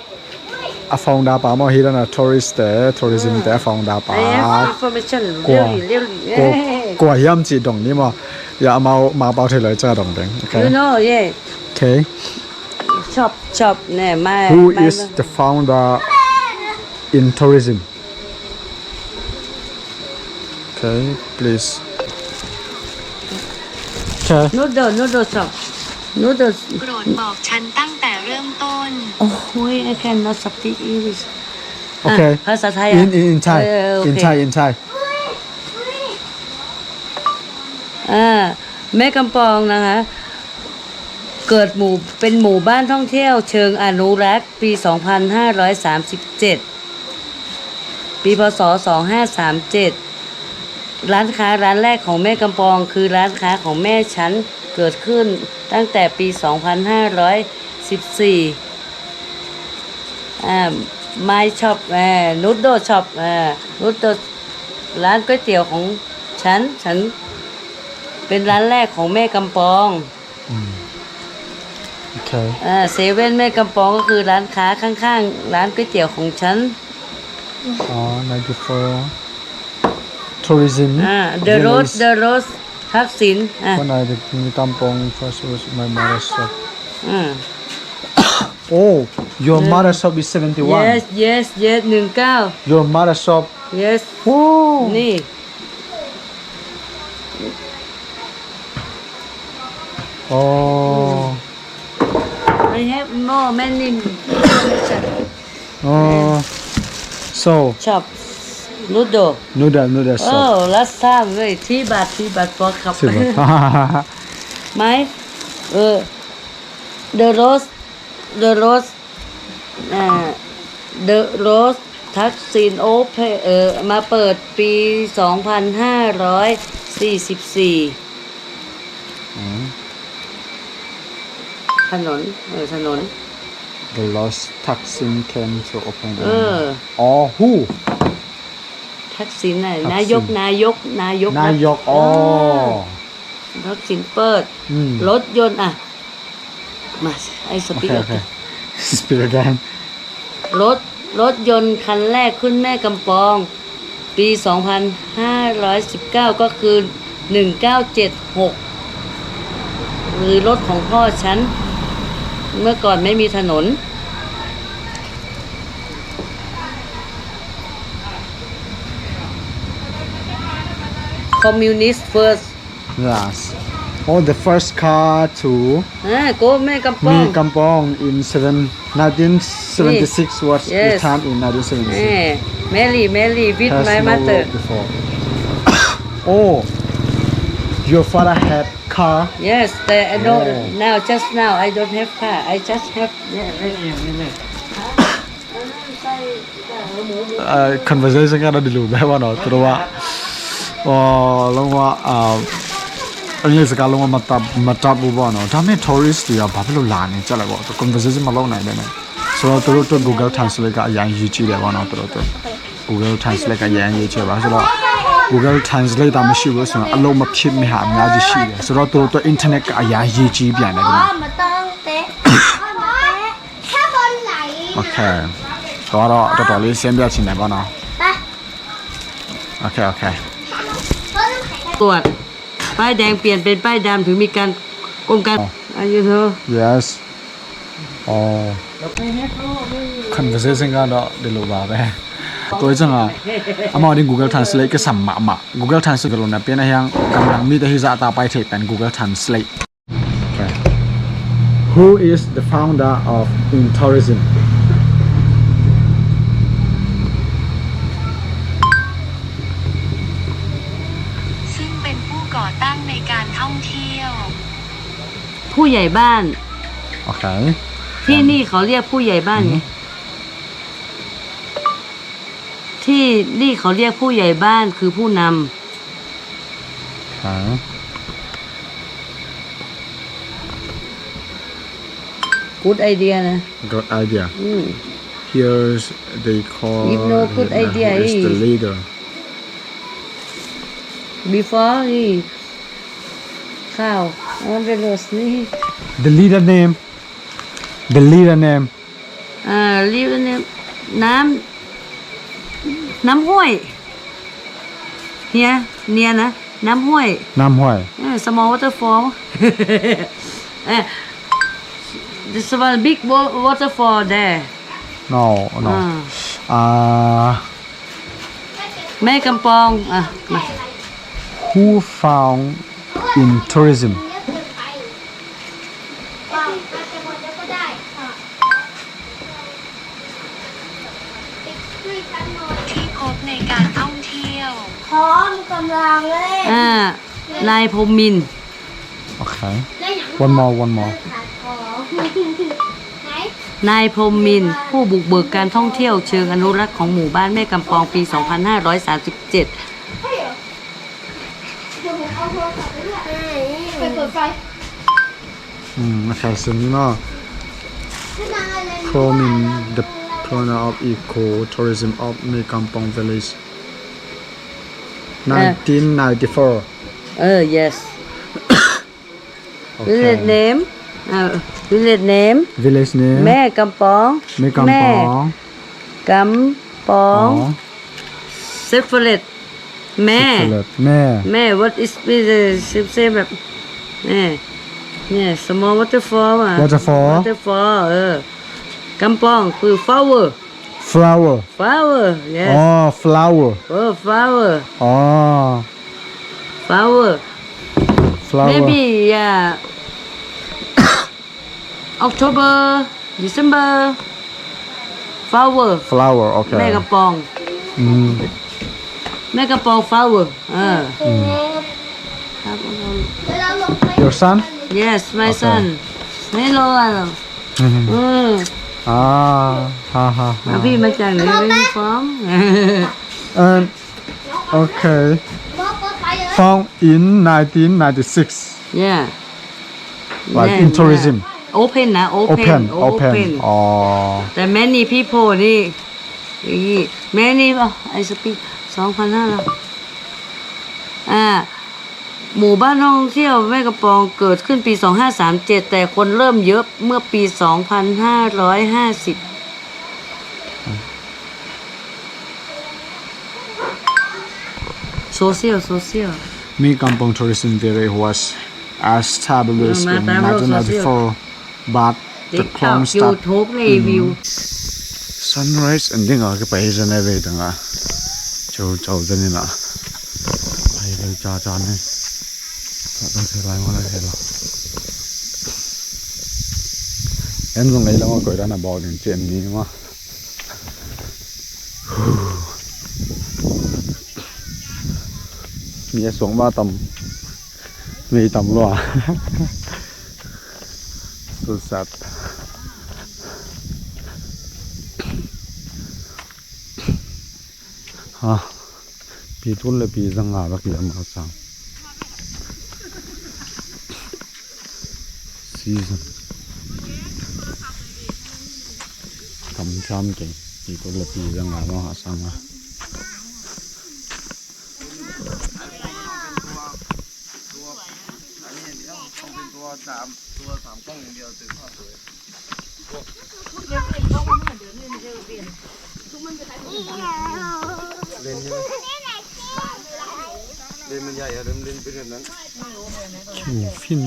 A founder pa maw hi dan a tourist te, tourism te a founder pa. Yes, information. Kua, really, really. Kua, kua hiam ci dong ni maw. Ya mau mau pau thei lai ca dong deng. Okay. You know, yeah. Okay. Shop, shop ne, my. Who is the founder in tourism? Okay, please. Okay. Noodle, noodle shop. Noodles. โปรดบอกฉันตั้งแต่เริ่มต้น โอ้ย I cannot speak English. Okay. อ่ะ ภาษาไทยอ่ะ In, in, in Thai. เออ โอเค In Thai, in Thai. อ่า แม่กำปองนะคะ เกิดหมู่ เป็นหมู่บ้านท่องเที่ยวเชิงอนุรักษ์ปี สองพันห้าร้อยสามสิบเจ็ด ปี พ.ศ. สองห้าสามเจ็ด ร้านค้าร้านแรกของแม่กำปองคือร้านค้าของแม่ฉัน เกิดขึ้นตั้งแต่ปี สองพันห้าร้อยสิบสี่ อ่า My Shop อ่า Noodle Shop อ่า Noodle ร้านก๋วยเตี๋ยวของฉัน ฉัน เป็นร้านแรกของแม่กำปอง อืม โอเค อ่า เซเว่นแม่กำปองก็คือร้านค้าข้างๆ ร้านก๋วยเตี๋ยวของฉัน อ๋อ ninety-four. Tourism. อ่า The Road, The Road ทักษิณ อ่ะ When I was in Kampong, first was my mother's shop. อ่า Oh, your mother's shop is seventy-one. Yes, yes, yes. หนึ่งเก้า Your mother's shop. Yes. Oh. นี่ Oh. I have more many information. Oh. So. Shop. Noodle. Noodle, noodle shop. Oh, last time, wait, three baht, three baht, four cup. Three baht. My, uh, The Road, The Road อ่า The Road ทักษิณ Open เอ่อ มาเปิดปี สองพันห้าร้อยสี่สิบสี่ อืม ถนน เออ ถนน The Road Thaksin came to open. เออ อ๋อ who? ทักษิณน่ะ ทักษิณ นายก นายก นายก นายก อ๋อ อ่า ทักษิณเปิด อืม รถยนต์ อ่ะ มา I speak โอเค again. Speak again. รถ รถยนต์คันแรกขึ้นแม่กำปอง ปี ปี สองพันห้าร้อยสิบเก้า ก็คือ หนึ่งเก้าเจ็ดหก หรือรถของพ่อฉัน เมื่อก่อนไม่มีถนน Communist first. Yes. Oh, the first car to อ่า go แม่กำปอง แม่กำปอง in seven, nineteen seventy-six was นี่ yes. Returned in nineteen seventy-six. แม่ Mary, Mary with has my no mother road before. Oh, your father had car? Yes, the, I know. Yeah. Now, just now, I don't have car. I just have, yeah, yeah. Conversation ကဒီးဒီလိုပဲပေါ့နော် သူတို့က ဟို လုံးဝ အာ အင်္ဂလိပ်စကား လုံးဝမတတ် မတတ်ဘူးပေါ့နော် ဒါပေမဲ့ tourist တွေက ဘာဖြစ်လို့လာနေကြလဲပေါ့ conversation မလုပ်နိုင်ပဲနဲ့ ဆိုတော့ သူတို့အတွက် Google Translate ကအရမ်းအရေးကြီးတယ်ပေါ့နော် သူတို့အတွက် Google Translate ကအရမ်းအရေးကြီးပါဆိုတော့ Google Translate သာမရှိဘူးဆိုရင် အလုပ်မဖြစ်မဲ့ဟာအများကြီးရှိတယ်ဆိုတော့ သူတို့အတွက် internet ကအရမ်းအရေးကြီးပြန်တယ်ခင်ဗျာ မတောင်းတဲ့ โอเค တော့တော့တော်တော်လေးရှင်းပြချင်တယ်ပေါ့နော် โอเค โอเค ตรวจ ป้ายแดงเปลี่ยนเป็นป้ายดำ ถือมีการกรมการ อ๋อ อายุเธอ yes อ๋อ conversation ကတော့ဒီလိုပါပဲကိုယ်ကငါအမဒီ Google Translate ကစမှာမှာ Google Translate ကလုံးနဲ့ပြန်ဟန်ကံမီတဟိဇာတာပိုက်ထိပ်ပန် Google Translate. Okay. Who is the founder of in tourism? ซึ่งเป็นผู้ก่อตั้งในการท่องเที่ยว ผู้ใหญ่บ้าน โอเค ที่นี่เขาเรียกผู้ใหญ่บ้านไง อืม ที่นี่เขาเรียกผู้ใหญ่บ้านคือผู้นำ หา Good idea นะ Good idea. อืม Here's they call If no good him, uh, idea, who is the eh. Leader. Before นี่ ข้าว on the road นี่ The leader name. The leader name. อ่า leader name น้ำ น้ำห้วย เฮีย เนียนะ น้ำห้วย น้ำห้วย เออ small waterfall เออ the small big wa- waterfall there. No, no. อ่า อ่า แม่กำปอง อ่ะ มา Who found in tourism? ที่พบในการท่องเที่ยว พร้อมกำลังเลย อ่า นายพรหมมินทร์ โอเค one more one more ขายของ ไหน นายพรหมมินทร์ ผู้บุกเบิกการท่องเที่ยวเชิงอนุรักษ์ของหมู่บ้านแม่กำปอง ปี สองพันห้าร้อยสามสิบเจ็ด เฮ้ยเหรอ เดี๋ยวผมเอาโทรศัพท์ไปด้วย ไปเปิดไฟ อืม โอเค ส่วนนี้เนาะ Promin the pioneer of eco tourism of Mekampong village เออ nineteen ninety-four เออ yes โอเค village name อ่า village name village name แม่กำปอง แม่กำปอง แม่กำปอง อ๋อ separate แม่ separate แม่ แม่ what is เซมเซมแบบ แม่ เนี่ย small waterfall อ่ะ waterfall waterfall เออ กำปองคือ flower flower flower yes อ๋อ flower เออ flower อ๋อ flower flower maybe yeah October December flower flower โอเค แม่กำปอง อืม แม่กำปอง flower เออ อืม ครับ Your son? Yes, my โอเค son. Hello. อืม อืม อ่า ฮ่าฮ่าฮ่า แล้วพี่มาจากไหน Where you from? And okay, found in nineteen ninety-six. Yeah. Like in tourism. Open นะ open open open อ๋อ แต่ many people นี่ many ป่ะ I speak สองพันห้าร้อย อ่า หมู่บ้านท่องเที่ยวแม่กำปองเกิดขึ้นปี สองห้าสามเจ็ด แต่คนเริ่มเยอะเมื่อปี สองพันห้าร้อยห้าสิบ Social, social. Mi kampong tourism village was established in nineteen ninety-four, but the clone start. Sunrise and ding a kipai hi zan e vei tang a. Chau chau zan in a. Ai vel cha cha ne. Cha cha se lai mo lai se lo. En zong ei lam a koi dan a bawk ding cian ni ma. Mi a suang ma tam. Mi tam lua. Susat. Ha. Pi tun le pi zanga bak i ama sang. Season. Tam tam keng. Pi tun le pi zanga bak a sang a. Kiu fin.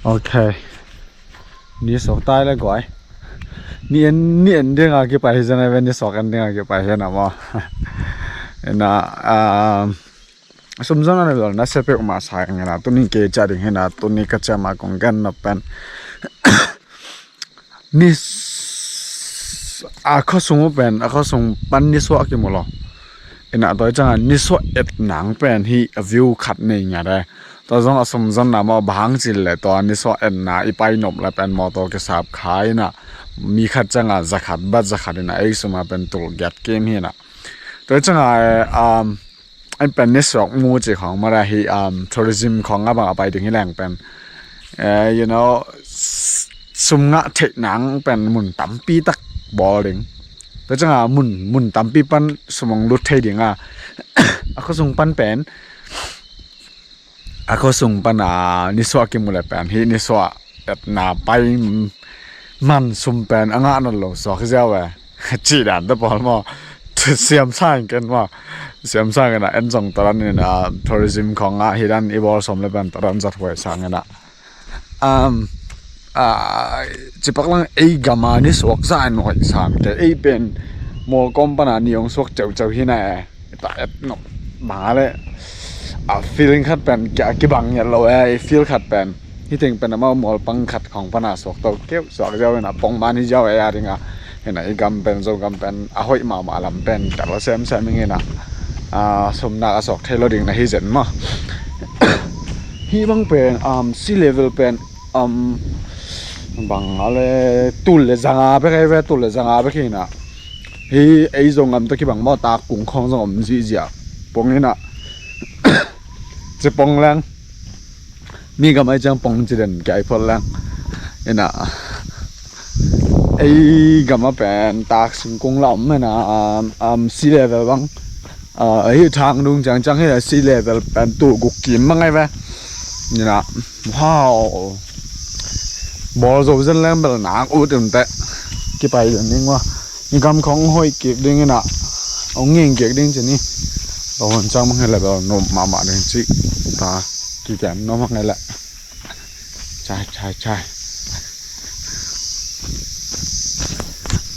Ok. Ni sok tai le guai. Ni en, ni en ding a kipai hi zan a ve, ni sok en ding a kipai hi na maw. Ena, ah, sumzon a na lol na sepek ma sa ngena, tuni ke cha ding hena, tuni ka cha ma kong gen na pen. Ni s-, a khosung uh pen, a khosung pan ni suah kimu lo. Ina toi changa ni suah et nang pen hi a view khat nei ngat e. Tua zong a sumzon na maw bang hang cil le tua ni suah etna i pai nop le pen mawtaw kisap khai na. Mi khat changa za khat, bat za khat ina ei suma pen tul giat kim hi na. Tua changa, um, an pen ni suak mu ci khong mara hi, um, tourism khong a bang a pai ding hi leng pen. Eh, you know, s-, sum ngah theih nang pen mun tampi tak bawl ding. Tua changa mun, mun tampi pan sum hong lut thei ding a. A khosung pan pen. A khosung pan a ni suak kimu le pen. Hi ni suak etna pai man sum pen a ngah nat lo suak ziau e. Ci dan ta pawl maw. Siam sa in ken maw. Siam sa in a en zong taran in a tourism khong a hi dan i bawl som le pen taran zat huai sang in a. Um, a, cipak lang ei gam a ni suak za in huai san ke ei pen mawl kawm pan a ni hong suak ceuceu hi na e. Ta et nop bang a le a feeling khat pen kia kibang ngiat lo e, i feel khat pen hi teng pen amau mual pang khat khong pan a suak to keu suak ziau in a pong man hi ziau e a ding a. Hi na i gam pen Zogam pen a hoih mahmah lam pen ka lo semsem ing in a, a, sumnak a suak thei lo ding na hi zen maw. Hi bang pen, um, sea level pen, um, bang a le tul le zanga bek ei ve, tul le zanga bek hi na. Hi ei Zogam ta kibang maw tak kung khong zong om zihziah pong in a. Ci pong leng. Mi gam ai ciang pong ci den kia i phot leng. In a. Ei gam a pen tak singkung la om in a, um, um, sea level bang. A, hi thang dung ciang ciang hi a sea level pen tul guk kim bang ai ve. In a. Wow. Bawl zo zen leng bel nak ut in teh. Kipai den ding ua. Ni gam khong hoih kik ding in a. Hong nging kik ding ci ni. Tua hun ciang mah ngei leh bel nuam mahmah ding cih ta, kigen nuam mah ngei leh. Chai, chai, chai.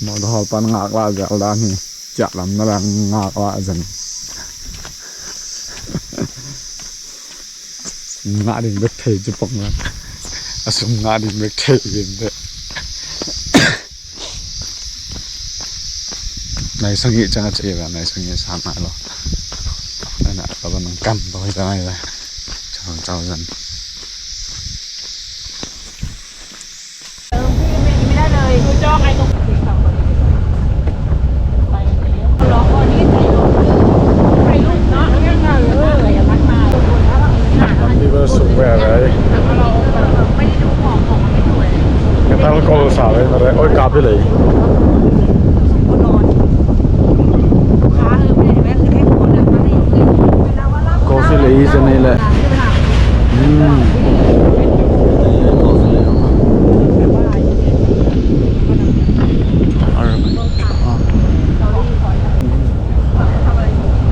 Motor hall pan ngak lah zel dan hi. Ciah lam na lah ngak lah zen. Ngah ding bek thei ci pong la. A sum ngah ding bek thei ding bek. Nai sagih ciang a ci hi ve, nai sagih sa nai lo. Nai na ka ba nang kam ba hi ta nai ve. Ciao, ciao zan. Bang di ba suk ve ve. Ka tal kol sa ve na re. Oi, ka pi lei. Coffee lei sa nei le. Hmm.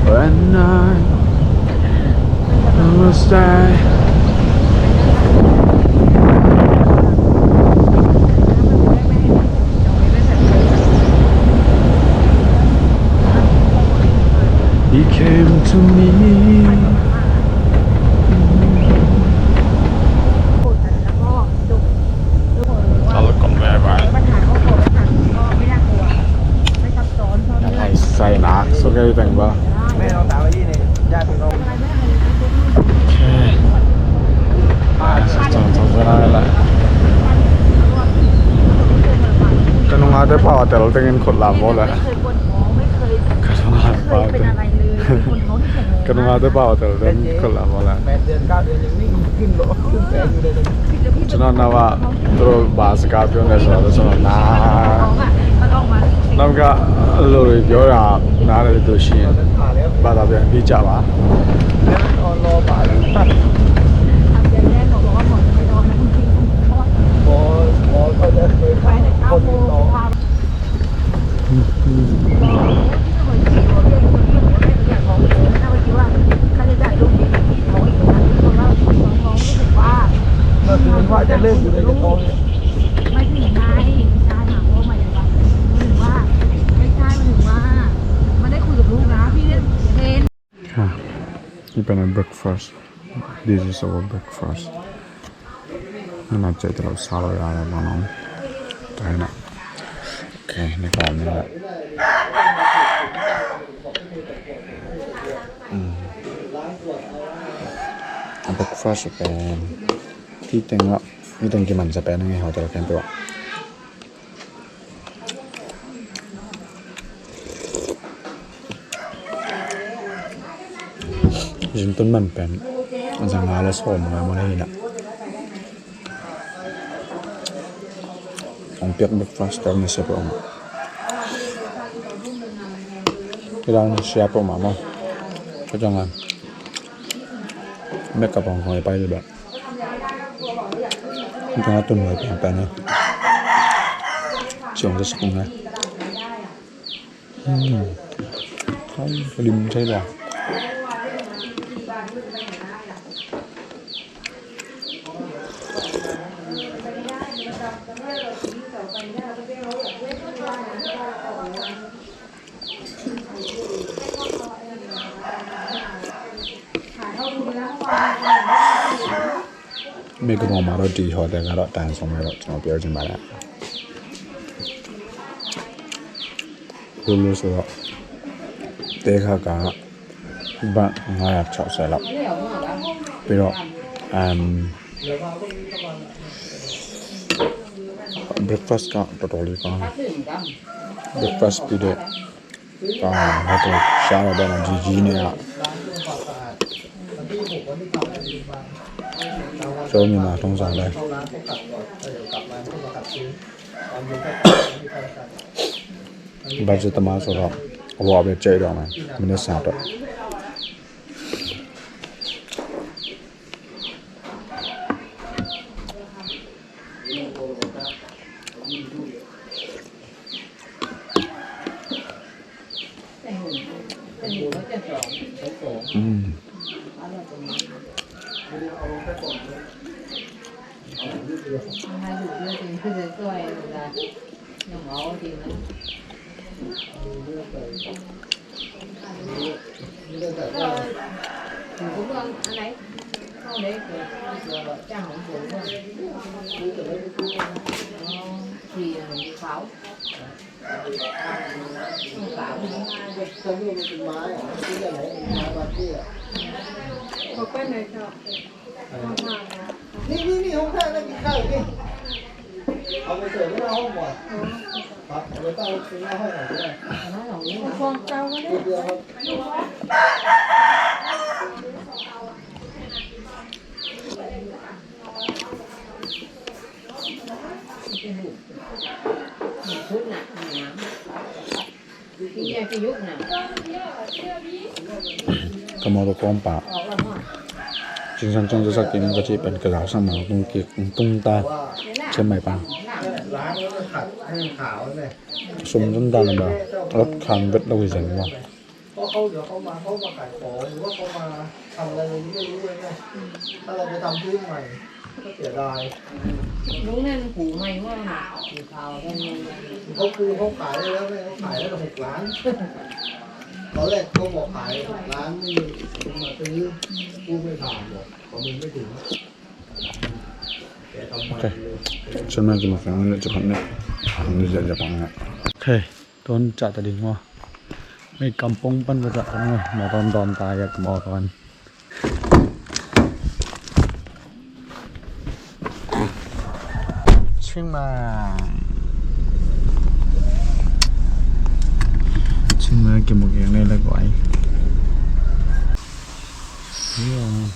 When I was there. He came to me. Tal kom ve bai. Sai nak, so kei teng ba. Ka nungate pau a tel tengin khut lam bawl le. Ka nungate pau a tel. Ka nungate pau a tel tengin khut lam bawl le. Cunah na wa turu ba sika pion le so so na. Nam ka lori pion a na le tu shi. Ba ta pion bi cha ba. Ah, ni pen a breakfast. This is our breakfast. Ana cai te lo sa lo ya ya bang. Tua hi na. Okay, ni ka ni la. Hmm. A breakfast pen. Ti teng la. Ni teng ki man sa pen ngi hotel ken tua. Zintun man pen zanga le sawm nga mah hi na. Hong piak breakfast tawh na sia peuh mah. Kidang na sia peuh mah maw. Ka zang a. Mek ka pawng kong i pai li bek. Ka tun ngai piang piang na. Ciong ka sukung na. Hmm. Ka lim cai la. Mei ka mong ma lo di ho de ka lo tan song mei lo song piao jin ba la. Lulu so lo. Te ka ka ba nga ya chao sa lo. Pero um breakfast ka totally ka breakfast pi de. Ka hotel sha la bana jiji ne a. Cho mi ma thong sa le. Budget tama so lo. Wa be che do ma. Minute sa to. Mm. Có quên này cho. นี่ นี่ นี่ ห้องท่านั่งกินข้าวอยู่นี่ เอาไปเสิร์ฟไว้หน้าห้องก่อน ครับ เอาไปตั้งไว้หน้าห้องก่อนก็ได้ Con tao đấy. เดียวครับ Ka mawtaw kawngpa. Cingsan cong zasak in ka cih pen ka zausak ma tung kik tung ta. Chiang Mai pan. ล้างแล้วก็ขัดให้มันขาวเลย Sum zon dan ba. Rot khan vet lo hi zen ma. เพราะเขา เดี๋ยวเขามา เขามาขายของ หรือว่าเขามาทำอะไร เราไม่รู้เลยไง ถ้าเราไปทำพื้นใหม่ ก็เสียดาย ลุงนั่นผูใหม่ว่าน่ะ ผูขาวกันเลย เขาคือเขาขายไปแล้วไง เขาขายแล้วหกล้าน ตอนแรกเขาบอกขายหกล้าน ไม่มีคนมาซื้อ กู้ไม่ผ่าน บอกประมูลไม่ถึง แกทำใหม่เลย Cun mai ki mawk keng le cun khat ne. Ang ni zia zia pang ne. Okay. Tuan cah ta ding maw. Mei kampong pan va cah ta ding maw. Mawtaw dawn ta ia ka mawtaw. Chiang Mai. Chiang Mai ki mawk keng le le guai. Yeah.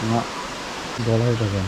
Ngah daw lai ta zen.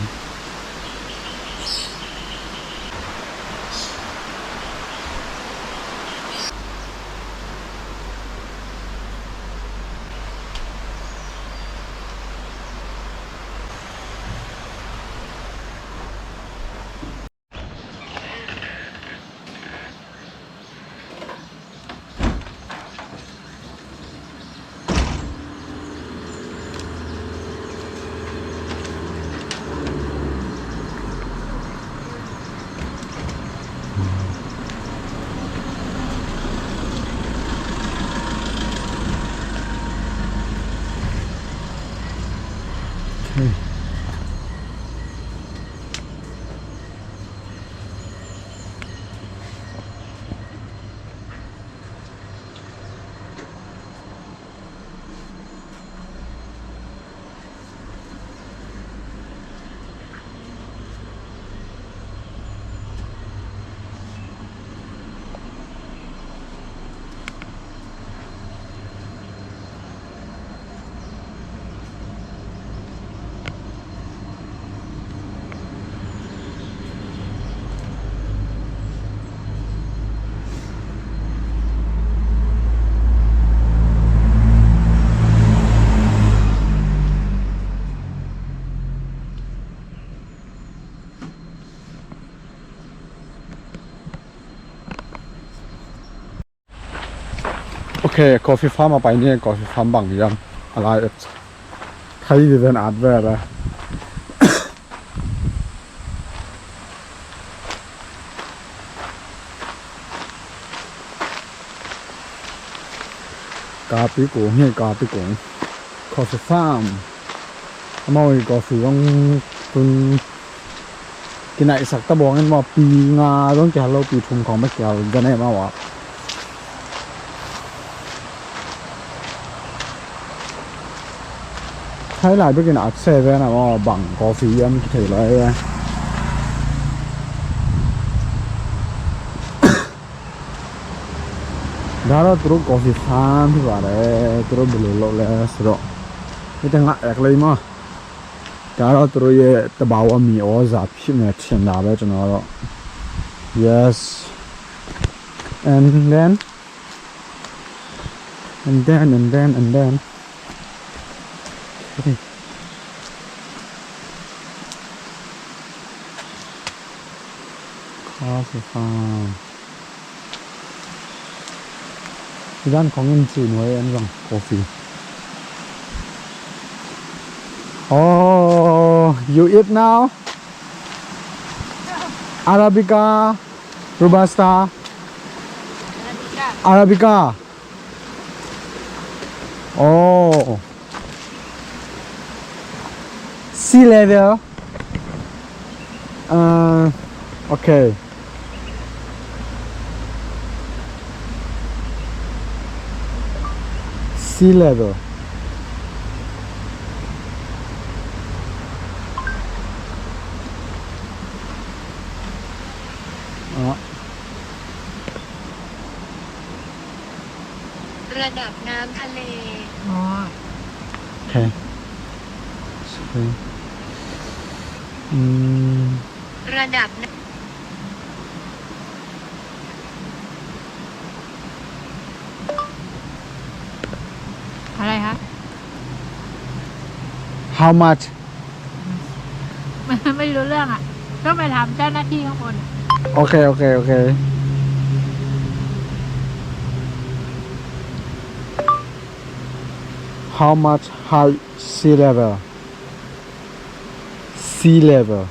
Ok, coffee farm a pai ni, coffee farm bang hiam. A lai et. Thai viven at ve le. Kapi kung hi, kapi kung. Coffee farm. Amau hi coffee zong tun kinaihsak ta bawng in maw, pi nga zong kihal lo, pi thum khawng bek kihal gan e maw a. Thai lai bekin at se ve na maw, bang coffee hiam kithei lo e. Daro turu coffee farm hi va le, turu bulu lo le suro. Ite nga ek lei maw. Daro turu ye tabawa mi o za phi me thian da ve chun aro. Yes. And then And then, and then, and then. Okay. Coffee farm. Hi dan khong in ci nuai en zong coffee. Oh, you eat now? Arabica, Robusta, Arabica. Oh. Sea level. Uh, okay. Sea level. Ah. ระดับน้ำทะเล อ๋อ โอเค โอเค อืม ระดับน้ำ อะไรคะ How much? ไม่รู้เรื่องอ่ะ ต้องไปถามเจ้าหน้าที่ข้างบนอะ โอเค โอเค โอเค How much high sea level? Sea level.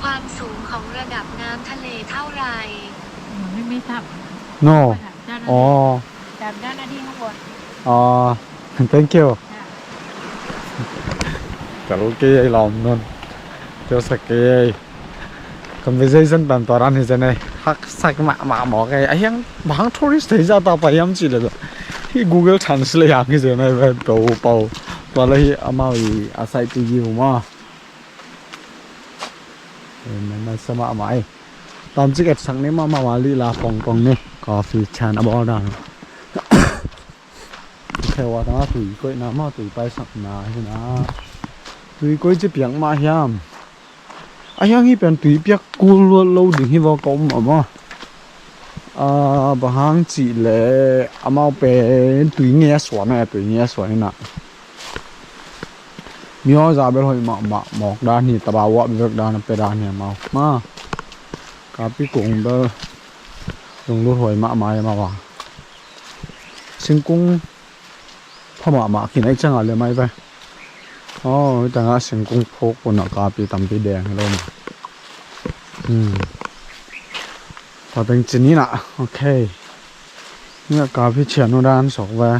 ความสูงของระดับน้ำทะเลเท่าไหร่ ไม่ ไม่ทราบ No. ถามเจ้าหน้าที่ อ๋อ ถามเจ้าหน้าที่ข้างบน อ๋อ Thank you. Kal kei ei lawm nun. Kio sa kei ei. Conversation pan tua dan hi zen ei. Haksa mahmah mawk ei. A hiang bang hang tourist thei zah ta pai hiam cih leh, hih Google Translate hang hi zen ei ve, to pau. Tua leh hih amau i a site i view maw. Ei, na, na sa mahmah ei. Tam cik etsak ni mahmah, mah lih la pongpong ni. Coffee chan a bawl dan. Khe wa tang a tui koihna maw, tui paisakna hi na. Tui koi ci piak mah hiam. A hiang hih pen tui piak kul lo ding hi vaw ka um a maw. A, bang hang cih leh amau pen tui nge a suan a, tui nge a suan hi na. Mi aw za bel hoih mahmah mawk dan hi, taba uah bek dan a pia dan hi amau. Ma, kapi kung bel lunglut huai mahmah hi amau a. Singkung pha mahmah khin ei ciang a lem ai ve. Aw, hi tangah singkung phuk pun a kapi tampi deng hi lo ma. Hmm. Tua teng ci ni na, ok. Ni a kapi cian uh dan sawk ve.